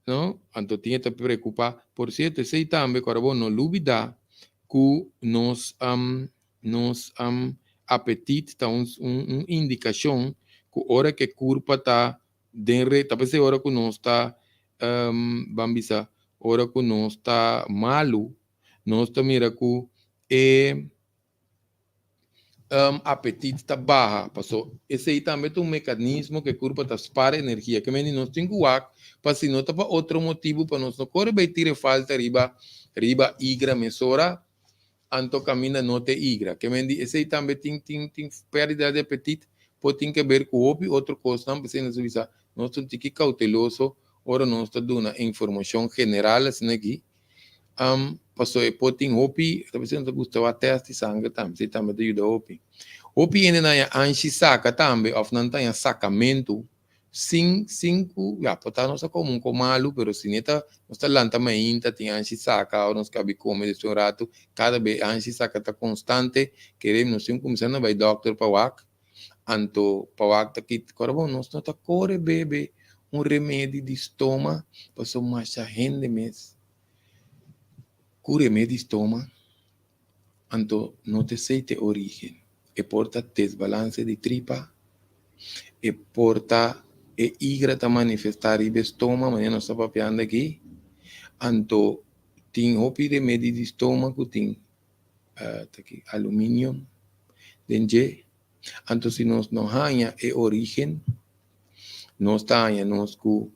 no? Anto tin e ta preokupá. Por sierto, esei tambe ku ora bo no lubidá ku nos nos apetit ta un un indikashon ku ora ku e kurpa ta den re, ta p'esei ora ku nos ta ban bisa ora ku nos ta malu, nos ta mira ku e apetit ta baha, paso esei tambe ta un mekanismo ku e kurpa ta spar energia. Ke mende nos tin ku wak pa si no ta pa otro motibu pa nos no kore bai tira e falta riba riba igra mesora, anto kaminda no ta e igra. Ke mende esei tambe tin tin tin pèrdida di apetit por tin ke ber ku hopi otro kosnan, p'esei nos ta bisa nos ta un tiki kauteloso ora nos ta duna informashon general asina aki. Paso e por tin hopi, ta bisa ta gusta wak test di sanger tambe, esei tambe ta yuda hopi. Hopi hende nan ya anshi saka tambe of nan ta haña sakamentu sin sin ku ya por ta nos a kome un ko malu pero si neta nos ta lanta mainta tin anshi saka ora nos kabi kome despues un ratu kada be e anshi saka ta konstante kere nos tin kuminsá na bai dòkter pa wak anto pa wak ta kit kora bon nos no ta kore bebe un remedi di stoma pasobra masha hende mes Ku remedi stoma, anto no ta esei ta e origen. E por ta desbalanse di tripa, e por ta e igra ta manifestá riba e stoma, manera nos ta papiando aki. Anto tin hopi remedi di stoma ku tin aluminium den dje. Anto si nos no haña e origen, nos ta haña nos ku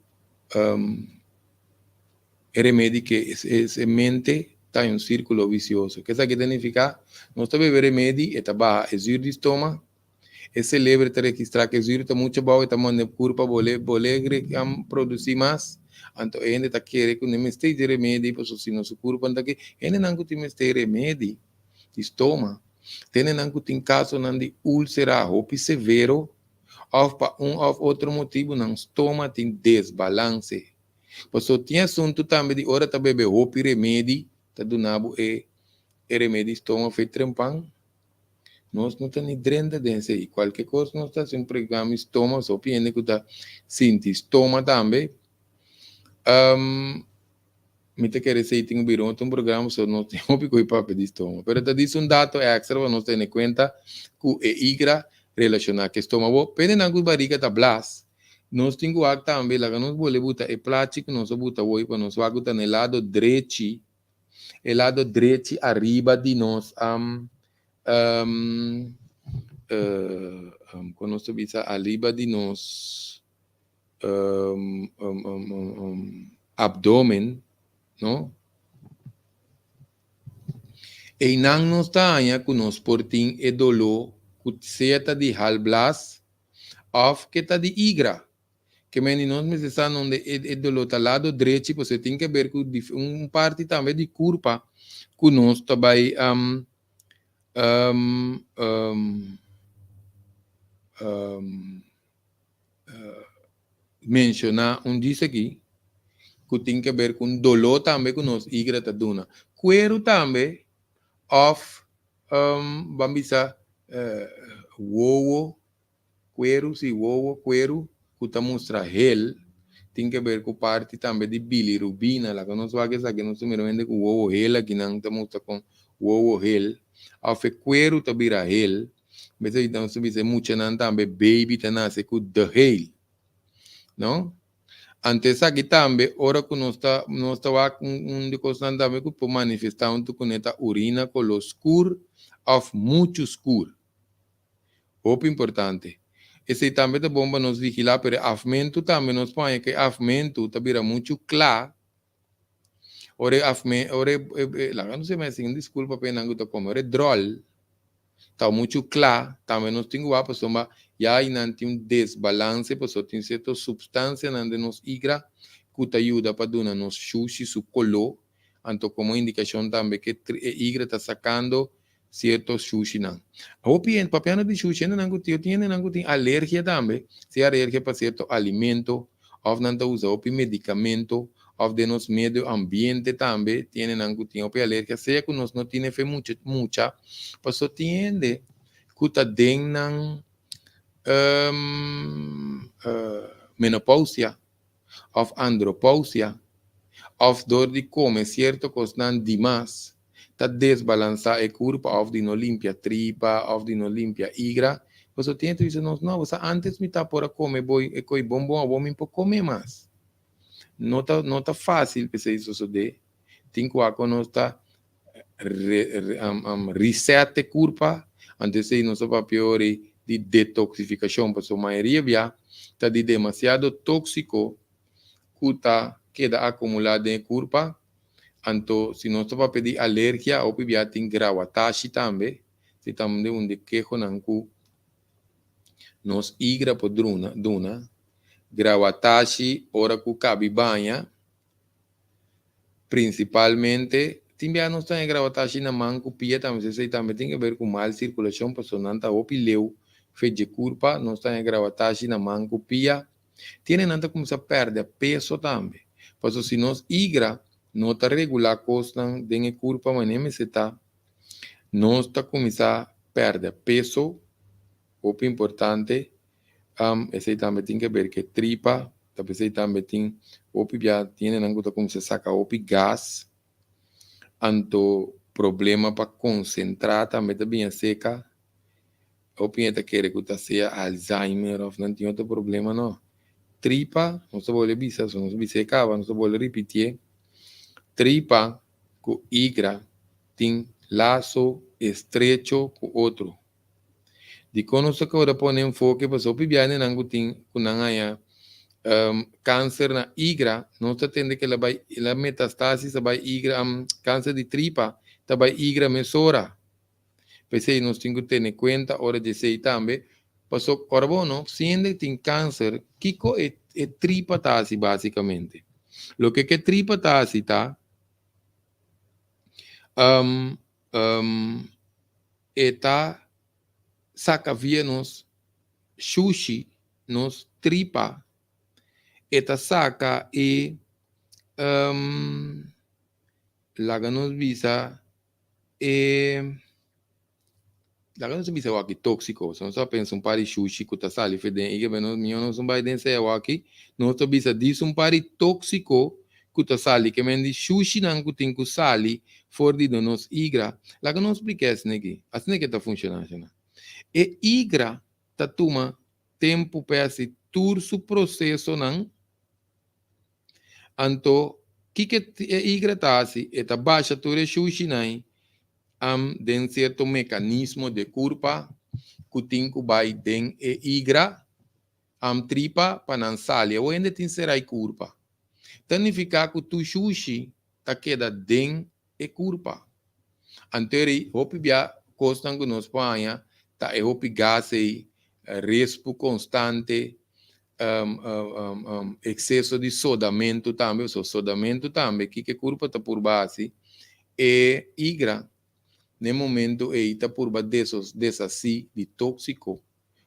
E remedi ke e mente ta un sirkulo visioso. Ke esaki ta nifiká? Nos ta bebe remedi, e ta baha e zuur di stoma, e selebre ta registrá ku e zuur ta muchu abou, e ta manda e kurpa bole bole produsí mas, anto e hende ta kere ku no mester di remedi pasobra si no su kurpa no ta ke. Hendenan ku tin mester remedi di stoma, ta hendenan ku tin kasonan di úlsera hopi severo òf pa un òf otro motibu nan stoma tin desbalanse. Paso tin asuntu tambe di ora ta bebe hopi remedi ta duna bo e e remedi stoma fe trempan. Nos no ta ni drenta den esei. Kualke kos nos ta hasi un programa di stoma so hopi hende ku ta sinti stoma tambe. Mi ta kere esei tin ku bira otro un programa so nos tin hopi ku e papia di stoma. Pero ta disi un dato extra pa nos tene kuenta ku e igra relashoná ku e stoma. Bo pende nan ku bariga ta blas. Nos tin ku wak tambe, laga nos bole buta e plachi ku nos a buta woi pa nos wak ku ta na e lado drechi, e lado drechi ariba di nos kon nos ta bisa ariba di nos abdomen, no? Einan nos ta haña ku nos por tin e doló ku sea ta di halblas Of ke ta di igra. Ke men di nos mester sa nonde e e doló ta lado drechi pasobra e tin ke ber ku un parti tambe di kurpa ku nos ta bai menshoná un djis aki ku tin ke ber ku un doló tambe ku nos igra ta duna. Kueru tambe of Ban bisa wowo, kueru, si wowo, kueru ku ta mustra hel tin ke ber ku parti tambe di bilirubina. Laga nos wak esaki, nos ta mira un hende ku wowo hel aki nan ta mustra kon wowo hel òf e kueru ta bira hel. Bes nos ta bisa e muchanan tambe baby ta nase ku de hel, no? Anto esaki tambe ora ku nos ta nos ta wak un un di kosnan tambe ku por manifestá huntu kuné ta urina koló skur òf muchu skur. Hopi importante. Esei tambe ta bon pa nos vigilá pero e afmentu tambe nos por haña ku e afmentu ta bira muchu kla ora e afme ora e laga nos yama asina diskulpa pa e nan ku ta kome ora e dròl. Ta muchu kla, tambe nos tin ku wak pasobra ya einan tin un desbalanse pasobra tin sierto supstansianan den nos igra ku ta yuda pa duna nos shushi su koló, anto komo indikashon tambe ke e igra ta sakando sierto shushinan. Hopi hende, papiando di shushi, hendenan ku tin, tin hendenan ku tin alergia tambe, sea alergia pa sierto alimento òf nan ta usa hopi medikamento òf den nos medio ambiente tambe tin hendenan ku tin hopi alergia, sea ku nos no tine fe mucha mucha, pasobra tin hende ku ta den nan menopausia òf andropausia òf dor di kome sierto kosnan dimas ta desbalansá e kurpa òf di no limpia tripa òf di no limpia igra, pasobra tin hende ta bisa nos, no, bo sa ántes mi ta por a kome bo e koi bon bon awor mi por kome mas. No ta no ta fásil p'esei sosodé, tin ku wak ku nos ta reset e kurpa, anto esei nos ta papia ora di detoksifikashon, pasobra mayoria bia ta di demasiado tóksiko ku ta keda akumulá den e kurpa. Anto si nos ta papia di alergia hopi bia tin grawatashi tambe, si tambe un di kehonan ku nos igra por druna duna. Grawatashi ora ku kabi baña, prinsipalmente tin bia nos ta haña grawatashi na man ku pia tambe, si esei tambe tin keber ku mal sirkulashon pasobra nan ta hopi leu fe dje kurpa, nos ta haña grawatashi na man ku pia. Tiene nan ta kuminsá pèrdè peso tambe. Pasobra si nos igra no ta regulá kosnan den e kurpa manera mester ta, nos ta kuminsá pèrdè peso, hopi importante. Esei tambe tin ke ber ku e tripa, ta p'esei tambe tin hopi bia tiene nan ku ta kuminsá saka hopi gas, anto problema pa konsentrá tambe ta biña seka. Hopi hende ta kere ku ta sea Alzheimer òf nan tin otro problema, no. Tripa, nos ta bolbe bisa, so nos a bisa e kaba, nos ta bolbe ripitié. Tripa ku igra tin laso estrecho ku otro. Dikon nos ta kouda pone enfoke? Pasobra hopi biaha hendenan ku tin ku nan haña kanser na igra, nos ta tende ku el a bai, el a metastasis a bai igra, kanser di tripa ta bai igra mesora. P'esei nos tin ku tene kuenta ora di esei tambe, pasobra ora bo no si hende tin kanser, kiko e e tripa ta hasi basikamente? Loke ku e tripa ta hasi ta e ta saka via nos shushi, nos tripa, e ta saka e laga nos bisa E laga nos a bisa awaki tóksiko, so nos a pensa un par di shushi ku ta sali for den i nos mihó nos no bai den esei awaki, nos ta bisa dis un par di tóksiko ku ta sali ke men di shushinan ku tin ku sali for di nos igra. Laga nos splika esei aki, asina ke ta funshoná asina. E igra ta tuma tempu pa e hasi tur su prosesonan. Anto, kiko e igra ta hasi? E ta basha tur e shushinan am den sierto mekanismo di e kurpa ku tin ku bai den e igra am tripa pa nan sali. Awor hende tin sera e kurpa. Ta nifiká ku tur shushi ta keda den e kurpa. Anto eri hopi bia kosnan ku nos por haña ta e hopi gas ei, respu konstante, ekseso di sodamentu tambe, pasobra sodamentu tambe kiko e kurpa ta purba hasi, e igra na e momentu ei ta purba deshasí di tóksiko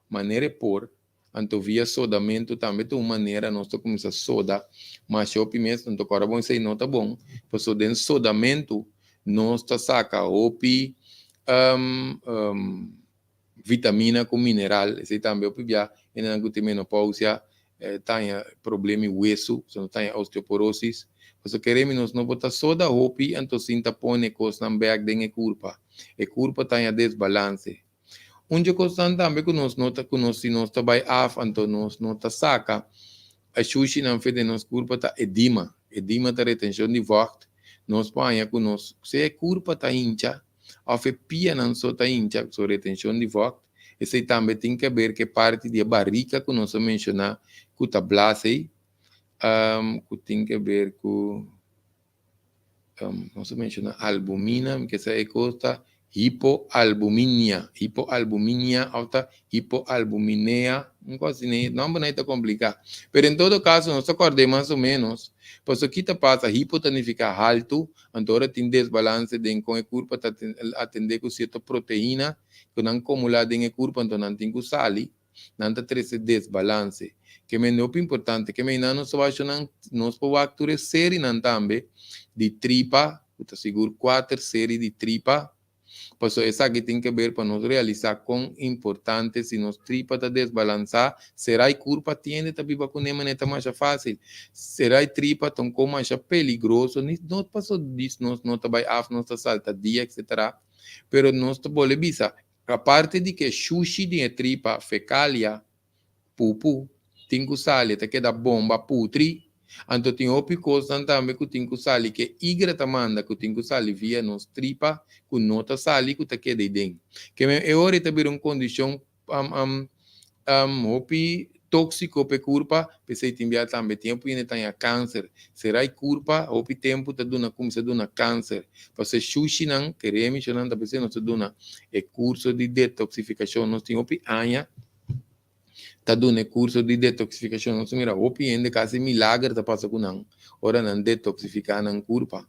manera e por. Anto via sodamentu tambe ta un manera nos ta kuminsá soda masha hopi mes, anto ku ora bon esei no ta bon, pasobra den sodamentu nos ta saka hopi vitamina ku mineral, esei tambe hopi bia hendenan ku tin menopausia ta haña problema di wesu, pasobra nos ta haña osteoporosis, pasobra kere mi nos no por ta soda hopi anto sin ta pone kosnan bèk den e kurpa, e kurpa ta haña desbalanse. Un dje kosnan tambe ku nos no ta ku nos si nos ta bai af anto nos no ta saka e shushinan fe den nos kurpa ta edima. Edima ta retenshon di vògt. Nos por haña ku nos sea e kurpa ta hincha òf e pianan so ta hincha so retenshon di vògt. Esei tambe tin ke ber ku e parti di e barika ku nos a menshoná ku ta blas ei ku tin ke ber ku. Nos a menciona albumina, mi ke sa e kos ta Hipoalbuminia, hipoalbuminia òf ta hipoalbuminea, un kos asina, e nòmbernan ei ta kompliká. Pero en todo kaso nos ta kòrd'é mas o ménos, pasobra ki ta pasa, hipo ta nifiká haltu, anto ora tin desbalanse den kon e kurpa ta atendé ku sierto proteina ku nan kumulá den e kurpa, anto nan tin ku sali, nan ta trese desbalanse. Ke men hopi importante, ke men nan nos ta wak nan, nos por wak tur e serinan tambe di tripa, ku ta sigur kuater seri di tripa, pasobra esaki tin ke ber pa nos realisá kon importante si nos tripa ta desbalansá, sera e kurpa tiende ta biba kuné manera ta masha fásil. Sera e tripa ta un kon masha peligroso, ni no pasobra dis nos no ta bai af, nos ta salta dia, etcetera, pero nos ta bolbe bisa Aparte di ke shushi di e tripa, fekalia, pupu, tin ku sali, e ta keda bomba, putri. Anto tin hopi kosnan tambe ku tin ku sali ke igra ta manda ku tin ku sali via nos tripa ku no ta sali ku ta keda ei den. Ke men e ora ei ta bira un kondishon hopi tóksiko pa e kurpa, p'esei tin bia tambe tempu yende ta haña kanser. Sera e kurpa hopi tempu ta duna kuminsá duna kanser. Pasobra e shushinan, kere mishonan ta p'esei nos ta duna e kurso di detoksifikashon. Nos tin hopi aña ta duna e kurso di detoksifikashon. Nos ta mira hopi hende kasi milager ta pasa ku nan ora nan detoksifiká nan kurpa.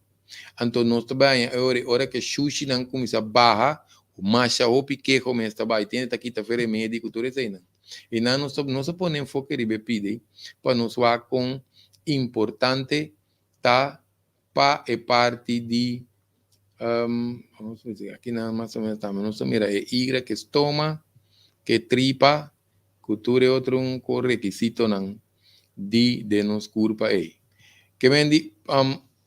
Anto nos ta bai haña e ora, ora ku e shushinan kuminsá baha, masha hopi keho mes ta bai. Tin hende ta kita fe remedi ku tur eseinan. I nan nos ta nos a pone enfoke riba e pidi pa nos wak kon importante ta pa e parti di aki nan mas o menos tambe nos ta mira e igra ke stoma, ke tripa ku tur e otro un ko rekisitonan di den nos kurpa ei. Ke men di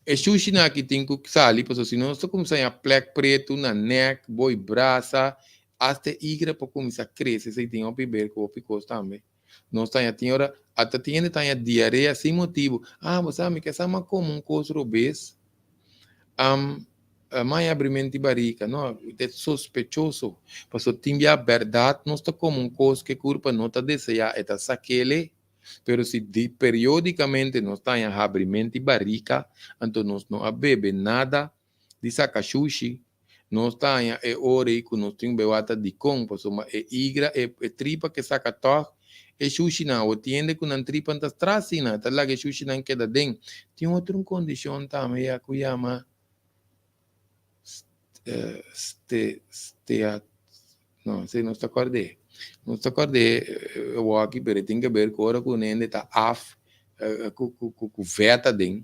e shushinan aki tin ku sali pasobra si nos ta kuminsá haña plek pretu na nek, boi brasa, Asta e igra por kuminsá krese esei tin hopi ber ku hopi kos tambe. Nos ta haña tin ora ata tin hende ta haña diarea sin motibu. Ah, bo sa mi ke sa m'a kome un kos robes, m'a haña abrimenti barika. No, ta sospechoso. Pasobra tin bia bèrdat nos ta kome un kos ku e kurpa no ta deseá, e ta sak'el. Pero si di periódikamente nos ta haña habrimenti barika, anto nos no a bebe nada di saka shushi. Nos ta haña e ora ei ku nos tin bewata dikon, pasobra e igra, e e tripa ke saka tòg e shushinan. Awor tin hende ku nan tripan ta stra asina, ta laga e shushinan keda den. Tin otro un kondishon tambe ya ku yama ste stea no esei nos ta kòrd'é. Nos ta kòrd'é awor aki pero e tin ke ber ku ora ku un hende ta af ku ku ku vèt aden.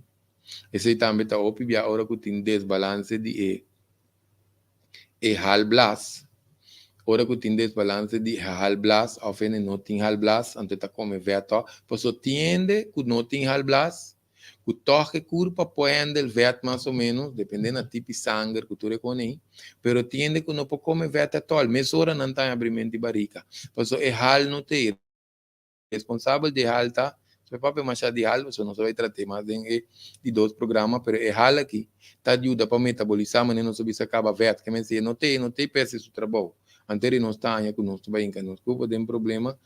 Esei tambe ta hopi bia ora ku tin desbalanse di e e halblas. Ora ku tin desbalanse di e halblas òf hende no tin halblas, anto e ta kome vèt tòg. Pasobra tin hende ku no tin halblas, ku tòg e kurpa por hèndel vèt mas o ménos, dependé na tipi sanger ku tur e kos ei, pero tin hende ku no por kome vèt atòl. Mesora nan ta haña abrimentu di barika, pasobra e hal no ta ei. Responsabel di e hal ta, so papia masha di hal, pasobra nos ta bai trat'é mas den e di dos programa, pero e hal aki ta yuda pa metabolisá manera nos a bisa kaba vèt. Ke men si e no t'ei, no t'ei pèsè su trabou. Anto di nos ta haña ku nos ta bai hinka nos kurpa den problema,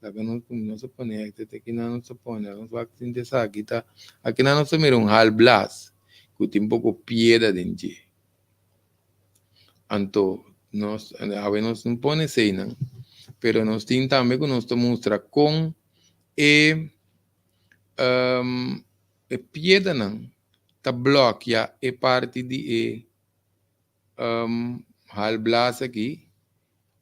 laga nos ku nos a pone te kinan nos a pone, nos wak sinti esaki ta, akinan nos ta mira un hal blas ku tin poko piedra den dje. Anto nos awe nos no pone eseinan, pero nos tin tambe ku nos ta mustra kon e e piedranan ta blòkia e parti di e halblas aki.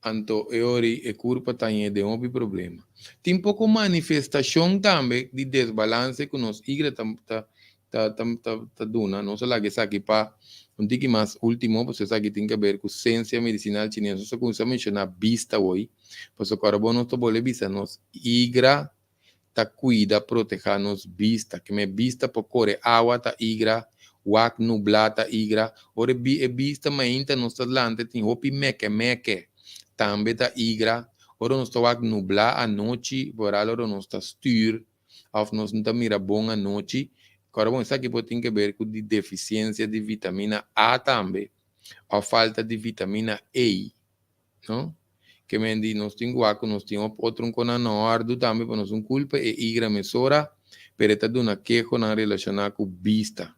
Anto e ora ei e kurpa ta hañ'é den hopi problema. Tin poko manifestashon tambe di desbalanse ku nos igra ta ta ta ta ta duna. Nos a laga esaki pa un tiki mas último, pasobra esaki tin ke ber ku sensia medisinal chines. Nos a kuminsá menshoná bista hoy, pasobra ku ora bo nos ta bolbe bisa nos igra ta kuida protehá nos bista. Keme bista por kore awa ta igra, wak nublá ta igra. Ora e bista mainta nos ta lanta tin hopi meke meke, tambe ta igra. Ora nos ta wak nublá anochi, vooral ora nos ta stür òf nos no ta mira bon anochi. Kòrda bon esaki por tin ke ber ku di defisiensia di vitamina A tambe òf falta di vitamina E. No? Ke men di nos tin guak ku nos tin op otro un kona na òrdu tambe pa nos un kulpa e igra mesora, pero e ta duna kehonan relashoná ku bista.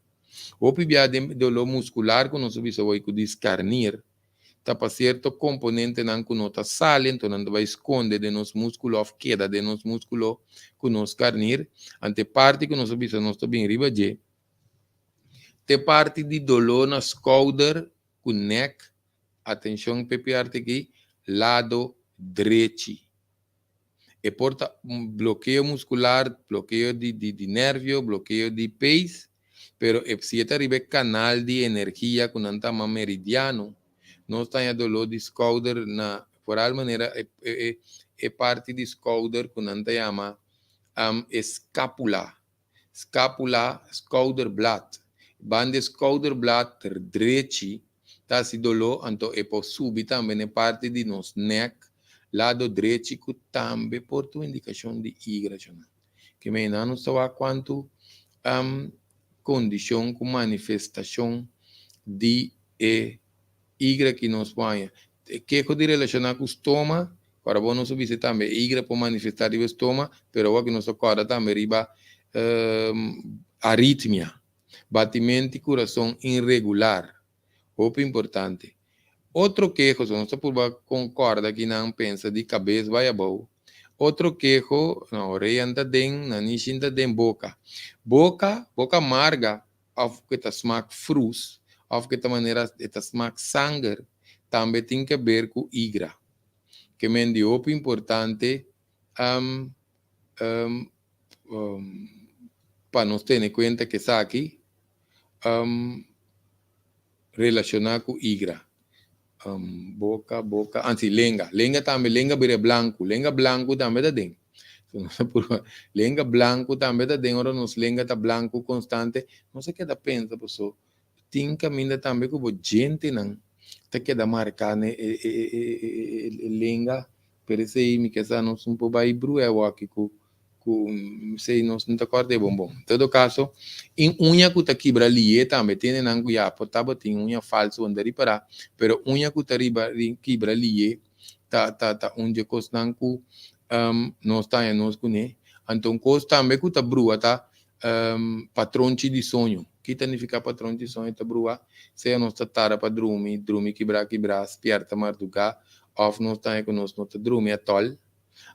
Hopi bia den doló muskular ku nos a bisa woi ku di skarnir. ta pa sierto komponentenan ku no ta sali, anto nan ta bai skonde den nos múskulo òf keda den nos múskulo ku nos karnir. Anto e parti ku nos a bisa nos ta bin riba dje, ta e parti di doló na skouder ku nèk, atenshon p'e parti aki, lado drechi. E por ta un blokeo muskular, blokeo di di nervio, blokeo di peis, pero e si e ta riba e kanal di energia ku nan ta yama meridiano, nos ta haña doló di skouder na foral manera e e e parti di skouder ku nan ta yama eskapula. Scapula, schouderblad. Banda e schouderblad drechi ta hasi doló, anto e por subi tambe na e parti di nos nek, lado drechi ku tambe por ta un indikashon di igra shona. Ke mei nan nos ta wak kuantu kondishon ku manifestashon di e igra ki nos por haña. E keho di relashoná ku stoma, ora bo nos a bisa tambe e igra por manifestá riba e stoma, pero awor ki nos ta kòrda tambe riba aritmia, batimento di kurason inregular, hopi importante. Otro keho, so nos ta purba konkorda ki nan pensa di kabes bai abou. Otro keho, na oreanan ta den, nanishi ta den, boka. Boka, boka marga, òf ku ta smak frus, òf ku ta manera e ta smak sanger, tambe tin ke ber ku igra. Ke men di hopi importante pa nos tene kuenta ku esaki relashoná ku igra. Boka, boka, ansi lenga. Lenga tambe, lenga bira blanku. Lenga blanku tambe ta den. Lenga blanku tambe ta den, ora nos lenga ta blanku konstante, nos a keda pensa paso tin kaminda tambe ku bo djentenan ta keda marká na e e e e lenga, pero esei mi ke sa nos un por bai brua awor aki ku ku esei nos no ta kòrda e bon bon. En todo kaso, in uña ku ta kibra lié tambe, tin hendenan ku ya por tabatin uña falsu bo no ta ripará, pero uña ku ta riba kibra lié ta ta ta un dje kosnan ku nos ta haña nos kuné. Anto un kos tambe ku ta brua ta patronchi di soño. Ki ta nifiká patronchi di soño ta brua? Sea nos ta tarda pa drumi, drumi kibrá kibrá, spièrta mardugá, òf nos ta haña ku nos no ta drumi atòl.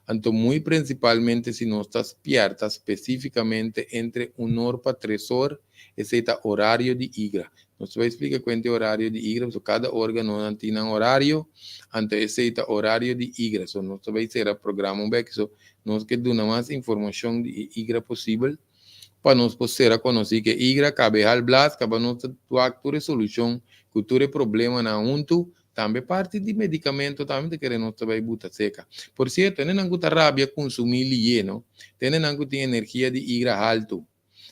Anto muy prinsipalmente si nos ta spièrta spesífikamente entre un or pa tres or, esei ta orario di igra. Nos ta bai splika kuenta e orario di igra, pasobra kada órganonan tin nan orario, anto esei ta orario di igra. So nos ta bai sera programa un bek, so nos ke duna mas informashon di e igra posibel pa nos por sera konosí ku e igra kabe hal blas, kaba nos ta wak tur e solushon ku tur e problemanan huntu. Tambe parti di medikamento tambe ta kere nos ta bai buta seka. Por sierto, hendenan ku ta rabia kunsumí lié, no? Ta hendenan ku tin energia di igra haltu.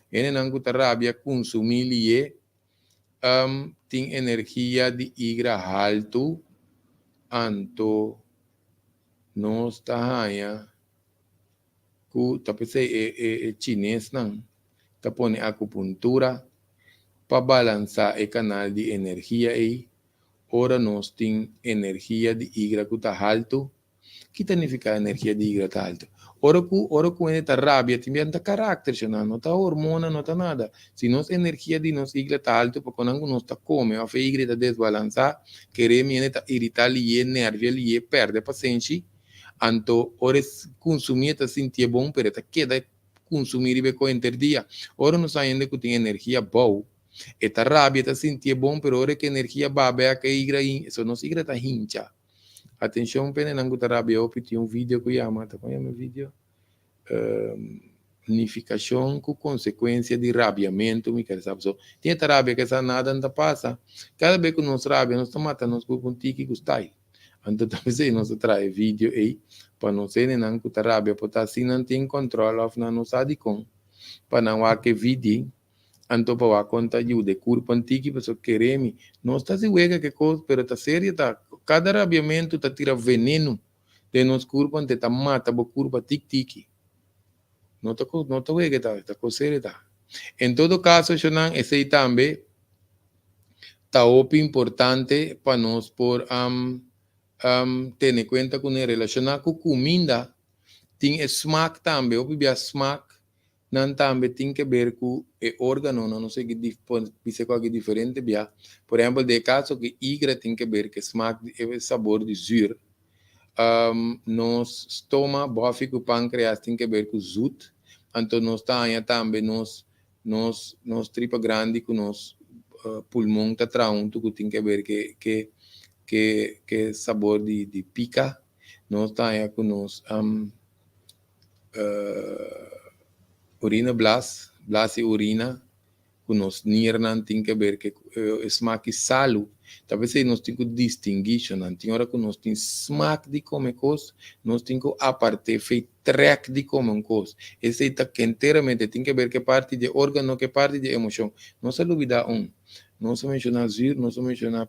Hendenan ku ta rabia kunsumí lié tin energia di igra haltu, anto nos ta haña ku ta p'esei e e e chinesnan ta pone akupuntura pa balansá e kanal di energia ei. Ora nos tin energia di igra ku ta haltu, ki ta nifiká energia di igra ta haltu? Ora ku ora ku hende ta rabia tin biaha no ta karakter shona, no ta hormona, no ta nada. Si nos energia di nos igra ta haltu pa konan ku nos ta kome òf e igra ta desbalansá, kere mi hende ta iritá lié, nèrvia lié, pèrdè pasenshi, anto ora e kunsumí e ta sintié bon pero e ta keda kunsumí riba e kos henter dia. Ora nos haña hende ku tin energia bou, E ta rabia, e ta sintié bon, pero ora ku energia baha bek e igra hin, so nos igra ta hincha. Atenshon pendenan ku ta rabia hopi, tin un video ku yama, ta kon yama e video? Nifikashon ku konsekuensia di rabiamentu, mi kere sa. Pasobra tin e ta rabia ke sa nada no ta pasa. Kada bes ku nos rabia nos ta mata nos kurpu un tiki ku style. Anto ta p'esei nos a traha e video ei pa nos hendenan ku ta rabia por ta si nan tin kòntròl òf nan no sa dikon pa nan wak e video. Anto pa wak kon ta yuda e kurpa ntiki pasobra kere mi nos ta hasi wega ke kos pero ta serio ta kada rabiamentu ta tira venenu den nos kurpa ante ta mata bo kurpa tik tiki no ta no ta wega ta ta kos serio ta en todo kaso shownan esei tambe ta hopi importante pa nos por tene kuenta kuné relashoná ku kuminda tin e smak tambe hopi bia smak. nan tambe tin ke ber ku e órganonan, nos a bisa ku aki diferente bia. Por ehèmpel, den e kaso ku igra tin ke ber ku e smak, e sabor di zür. Nos stoma, bòfi ku pankreas tin ke ber ku zut. Anto nos ta haña tambe nos nos nos tripa grandi ku nos pulmon ta traha huntu ku tin ke ber ke ke ke ke sabor di di pika. Nos ta haña ku nos urina blas, blas di urina ku nos niernan tin ke ber ke e smak di salu. Ta p'esei nos tin ku distinguí shonnan. Tin ora ku nos tin smak di kome kos, nos tin ku apart'é fei trèk di kome un kos. Esei ta kenteramente tin ke ber ke parti di e órgano, ke parti di e emoshon. Nos a lubidá un. Nos a menshoná zür, nos a menshoná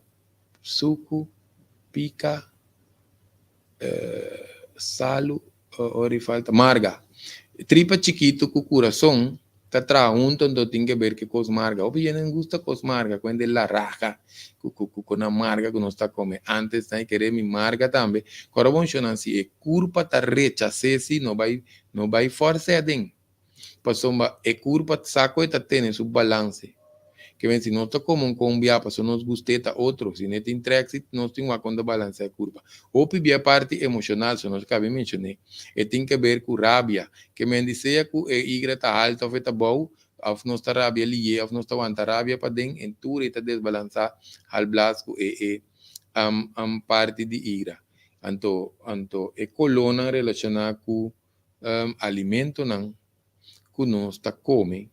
suku, pika, salu, ora i falta marga. Tripa chikitu ku kurason ta traha huntu anto tin ke ber ke kos marga. Hopi hende no gusta kos marga, ku hende laraha ku ku ku nan marga ku nos ta kome. Antes nan e kere mi marga tambe. Kòrda bon shonnan si e kurpa ta rechas'é si no bai no bai fòrs'é aden. Pasobra e kurpa sa ku e ta tene su balanse. Ke men si nos ta kome un kon bia pasobra nos gust'é ta otro. Si no e tin trèk si nos tin wak kon ta balansá e kurpa. Hopi bia parti emoshonal so nos kabi menshoné. E tin ke ber ku rabia. Ke men di sea ku e igra ta haltu òf e ta bou, òf nos ta rabia lihé òf nos ta wanta rabia paden, en tur e ta desbalansá halblas ku e e parti di igra. Anto anto e kolónan relashoná ku alimentonan ku nos ta kome.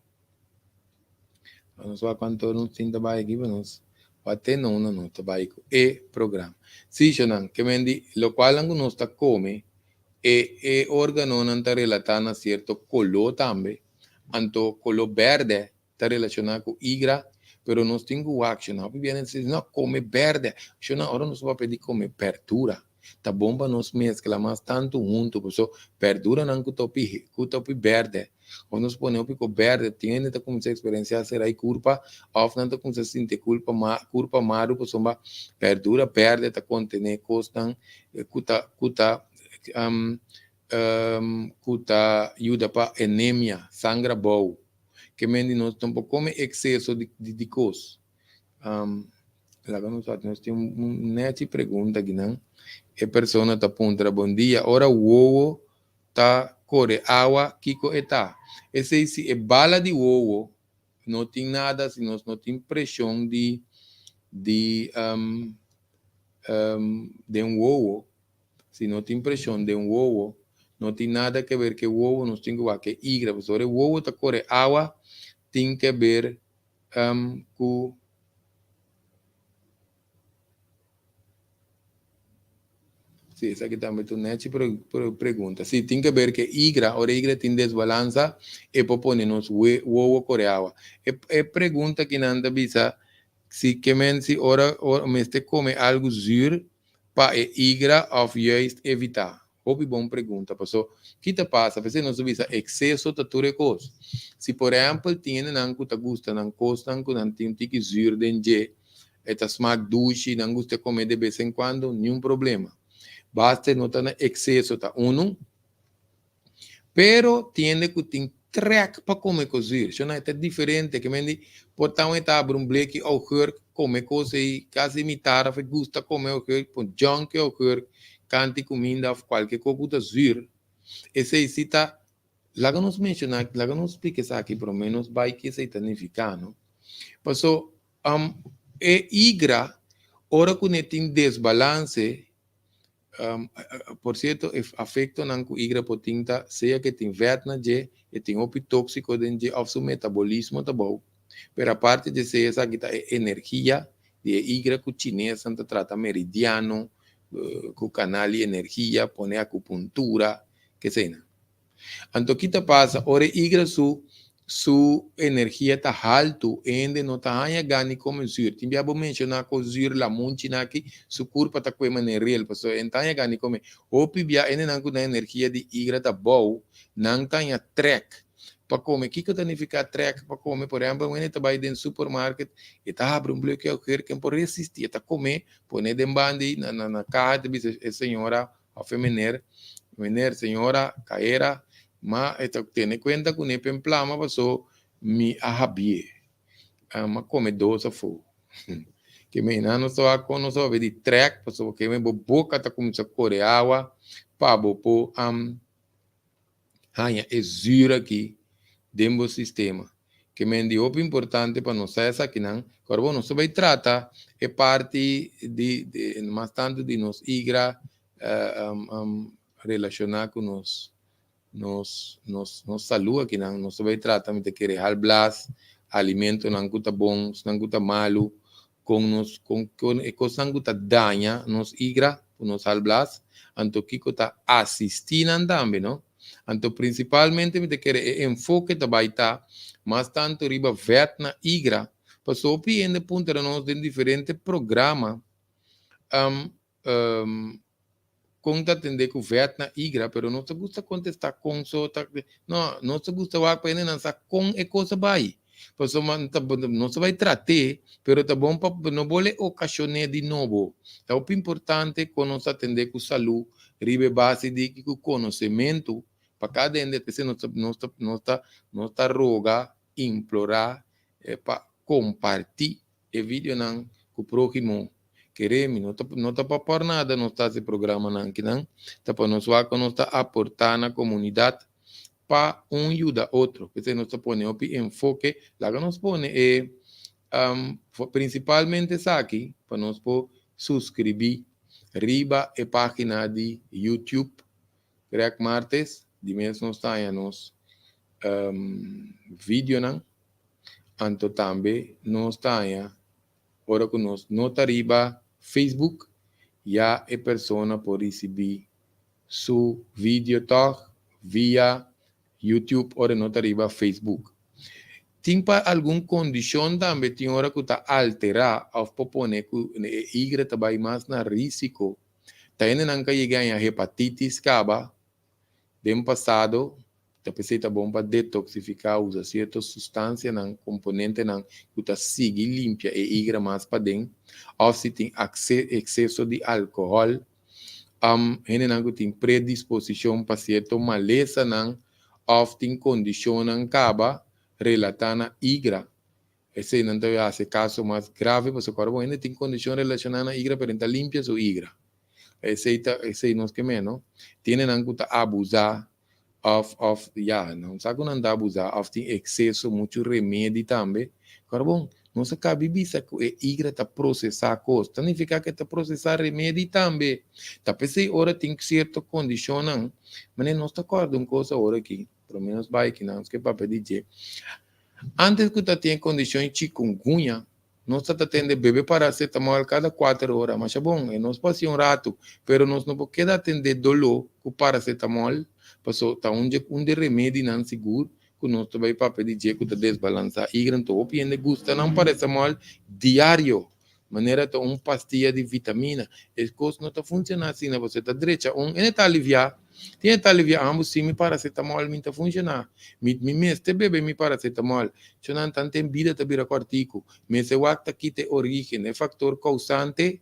Nos wak kuantu nos tin ta bai aki pa nos wak te nona nos ta bai ku e programa. Sí, shonnan, ke men di lokualnan ku nos ta kome, e e organonan ta relatá na sierto koló tambe. Anto koló bèrdè ta relashoná ku igra, pero nos tin ku wak shonnan. Hopi bia nan ta no kome bèrdè. Shonnan, ora nos papia di kome bèrdura, ta bon pa nos meskla mas tantu huntu, paso bèrduranan ku ta hopi ku ta hopi bèrdè, òf nos pone hopi ku bèrdè, tin hende ta kuminsá eksperensiá serai kurpa, òf nan ta kuminsá sinti kulpa ma kurpa maru pasobra bèrdura bèrdè ta kontené kosnan ku ta ku ta ku ta yuda pa anemia, sangra bou. Ke men di nos no por kome ekseso di di kos. Laga nos wak, nos tin un nechi pregunta akinan. E persona ta puntra, Bon dia, ora wowo ta kore awa, kiko e ta? Esei si e bala di wowo no tin nada, si nos no tin preshon di di den wowo, Si no tin preshon den wowo, no tin nada ke ber ke wowo, nos tin ku wak e igra, pasobra e wowo ta kore awa, tin ke ber ku Si, esaki tambe ta un nechi pregunta. Si, tin ke ber ke igra, ora e igra tin desbalansa, e por pone nos wowo kore awa. E pregunta ki nan ta bisa, si ke men si ora mester kome algu zuur, Pa e igra of juist evita? Hopi bon pregunta, paso ki ta pasa? P'esei nos ta bisa exceso ta tur e kos. Si por ehempel tin hendenan ku ta gusta nan kosnan ku nan tin un tiki zuur den dje, e ta smak dushi, nan gusta kome de bes en kuando, niun problema. Basta e no ta na exceso ta unu. Pero tin hende ku tin trèk pa kome kos zuur. Shona e ta diferente. Ke men di por ta un e ta abri un bleki augurk kome kos ei kasi mitar of e gusta kome augurk pon jònki augurk kanti kuminda of kualke kos ku ta zuur. Esei si ta laga nos menshoná laga nos splika esaki promé nos bai ke esei ta nifiká no. Paso e igra ora ku ne tin desbalanse Por cierto, e afectonan cu igra por tin ta sea cu e tin vet na dje, e tin hopi toxico den dje of su metabolismo ta bou. Pero aparte di esey esaki ta e energia di e igra cu chinesnan ta trata meridiano, cu canal di energia, pone acupuntura, keseynan. Anto ki ta pasa ora e igra su su energia ta haltu, e hende no ta haña gana di kome zür. Tin bia bo menshoná ku zür lamunchinan aki su kurpa ta kue manera riel, pasobra e no ta haña gana di kome. Hopi bia hendenan ku nan energia di igra ta bou, nan ta haña trèk pa kome. Kiko ta nifiká trèk pa kome? Por ehèmpel, un hende ta bai den supermarket, e ta habri un blokio augurk, e no por resistí, e ta kome, pone den banda ei na na kaha, e ta bisa e señora òf e mener, Meneer, señora, kaera, Ma e ta tene kuenta ku ne pen plama paso mi a habié. Mi a kome dos afó. Ke me nan nos ta kon nos ta di trèk paso ke me bo boka ta kuminsá kore awa pa bo por haña e zuur aki den bo sistema. Ke men di hopi importante pa nos sa esakinan. Kòrda bo nos ta bai trata e parti di mas tantu di nos igra relashoná ku nos nos nos nos salú akinan. Nos ta bai trata mi ta kere halblas, alimentonan ku ta bon, esnan ku ta malu, kon nos kon kon e kosnan ku ta daña nos igra ku nos halblas, anto kiko ta asistí nan tambe, no. Anto prinsipalmente mi ta kere e enfoke ta bai ta mas tantu riba vèt na igra, pasobra hopi hende puntra nos den diferente programa kon ta atendé ku vèt na igra, pero nos ta gusta kontestá kon so ta, no, nos ta gusta wak pa hendenan sa kon e kos a bai. Pasobra nos ta bai trat'é, pero ta bon pa no bole okashon'é di nobo. Ta hopi importante kon nos ta atendé ku salú riba e base di ku konosementu pa kada hende, p'esei nos ta nos ta nos ta nos ta roga, implorá pa kompartí e videonan ku próhimo. Kere mi no ta no ta pa por nada nos ta hasi programanan akinan, ta pa nos wak ku nos ta aportá na komunidat pa un yuda otro. P'esei nos ta pone hopi enfoke, laga nos pone e prinsipalmente esaki pa nos por suskribí riba e página di YouTube Greg Martes, di mes nos ta haña nos videonan, anto tambe nos ta haña Ora ku nos no ta riba Facebook, ya e persona por risibí su video tòg via YouTube ora e no ta riba Facebook. Tin pa algun kondishon tambe tin ora ku ta alterá òf por pone ku e igra ta bai mas na rísiko. Ta hendenan ka yega haña hepatitis kaba Den pasado, ta p'esei ta bon pa detoksifiká, usa sierto sustansianan, komponentenan ku ta sigui limpia e igra mas paden, òf si tin ekseso di alkohòl. Hendenan ku tin predisposishon pa sierto malesanan òf tin kondishonnan kaba relatá na igra, eseinan ta hasi e kaso mas grave pasobra ora bo hende tin kondishon relashoná na igra pero e ta limpia su igra. Esei ta, esei nos ke meno. Tiene nan ku ta abusá òf, òf, ya, nan sa ku nan ta abusá òf tin ekseso, muchu remedi tambe. Kòrda bon, nos a kabi bisa ku e igra ta prosesá kos. Ta nifiká ku e ta prosesá remedi tambe. Ta p'esei ora tin sierto kondishonnan, manera nos ta kòrda un kos awor aki, por lo menos bai aki nan nos ke papia di dje. Ántes ku ta tin e kondishon chikungunya, Nos ta ta tende bebe paracetamol kada kuater ora, masha bon, e nos por hasi un ratu, pero nos no por keda atende doló ku paracetamol, paso ta un dje un di remedinan sigur ku nos ta bai papia di dje ku ta desbalansá igra. Anto hopi hende gusta nan paracetamol diario, manera ta un pastia di vitamina. E kos no ta funshoná asina, pasobra e ta drecha un, e ta aliviá. Tin e ta alivia ambos si mi paracetamol mi ta funciona. Mi mi mester bebe mi paracetamol. Chonan tan ten bida ta bira cortico. Mester wak ta kita e origen, e factor causante,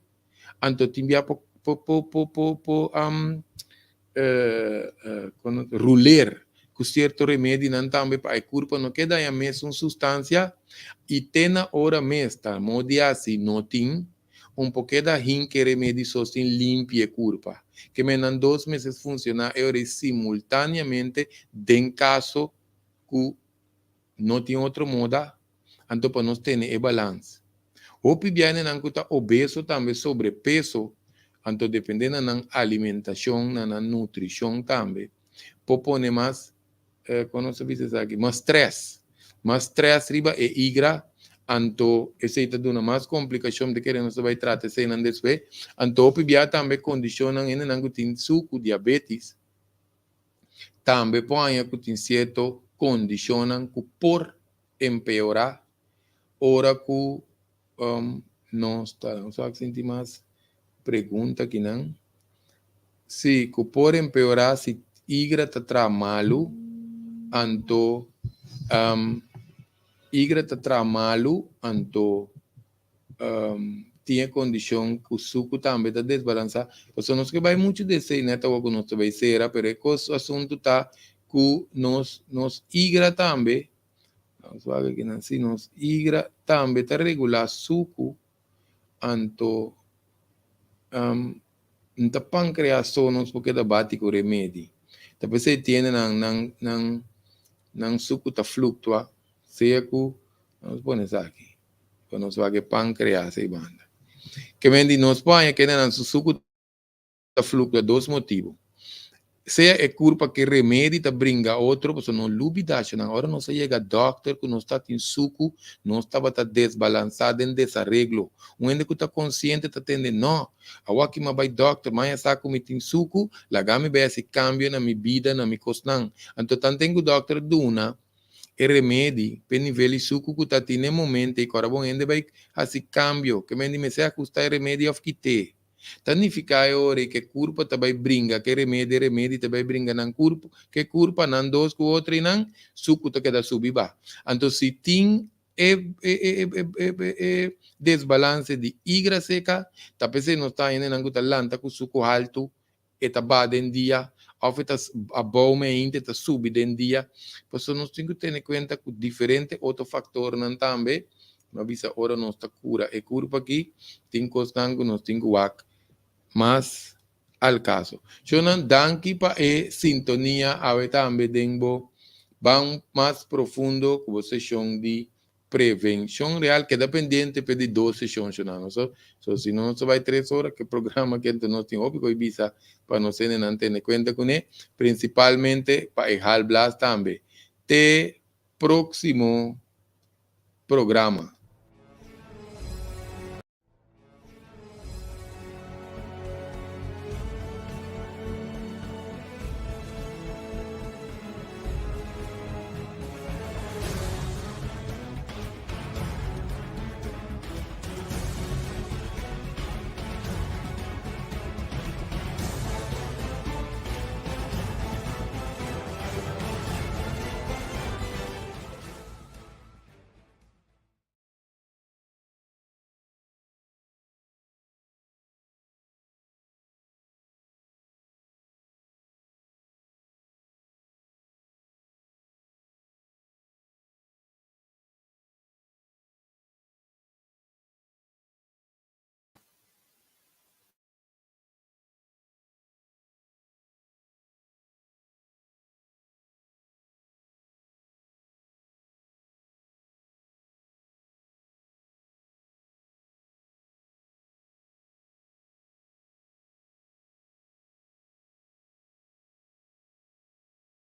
anto tin bia por por por por por por ruler cu cierto remedinan tambe pa e curpa no keda daña mesun sustancia y te na ora mes ta modi haci no tin. Un por keda hinke remedi so sin limpia e kurpa. Ke men nan dos mester funshoná e ora ei simultáneamente den kaso ku no tin otro moda, anto pa nos tene e balans. Hopi bianenan ku ta obeso tambe sobrepeso, anto dependé na nan alimentashon, na nan nutrishon tambe, por pone mas Kon nos ta bisa esaki? Mas stress. Mas stress riba e igra, anto esei ta duna mas komplikashon. Mi ta kere nos ta bai trata eseinan despues. Anto hopi bia tambe kondishonnan hendenan ku tin suku, diabetis, tambe por haña ku tin sierto kondishonnan ku por empeorá ora ku nos ta, nos a sinti mas pregunta akinan. Sí, ku por empeorá si igra ta traha malu, anto igra ta traha malu, anto tin e kondishon ku suku tambe ta desbalansá. Pasobra nos ke bai muchu di esei, nèt awor ku nos ta bai sera, pero e kos, asuntu ta. ku nos nos igra tambe, nos wak aki nan, si nos igra tambe ta regulá suku, anto um, n ta pankreas so nos por keda bati ku remedi. Ta p'esei tiene nan nan nan nan suku ta fluktua, sea ku, nos pone esaki, pa nos wak e pankreas ei banda. Ke men di nos por haña kende nan su suku ta fluktua dos motibu. Sea e kurpa ke remedi ta bringa otro, pasobra no lubida nan ora nos a yega dòkter ku nos ta tin suku, nos tabata desbalansá den desareglo. Un hende ku ta konsiente ta tende, no, awor ki mi a bai dòkter, maña sa ku mi tin suku, laga mi bai hasi kambio na mi bida, na mi kosnan. Anto tanten ku dòkter duna e remedi p'e nivel di suku ku ta tin n'e momento ei, ku ora bon hende bai hasi kambio, ke men di mester ahusta e remedi òf kit'é. Ta nifiká e ora ei ku e kurpa ta bai bringa ku e remedi, e remedi ta bai bringa nan kurp ku e kurpa, nan dos ku otro i nan suku ta keda subi ba. Anto si tin e e e e e e e desbalanse di igra seka, ta p'esei nos ta haña nan ku ta lanta ku suku haltu, e ta ba den dia, òf e ta abou meinta e ta subi den dia. Pasobra nos tin ku tene kuenta ku diferente otro faktornan tambe. Mi a bisa ora nos ta kura e kurpa aki, tin kosnan ku nos tin ku wak mas al kaso. Shownan, danki pa e sintonia awe tambe den bo Ban Mas Profundo ku bo seshon di Prevenshon Real. Keda pendiente p'e di dos seshon, shownan. So, so si no nos ta bai tres ora ku e programa aki, anto nos tin hopi ku bisa pa nos hendenan tene kuenta kuné, prinsipalmente pa e halblas tambe. Te próksimo programa.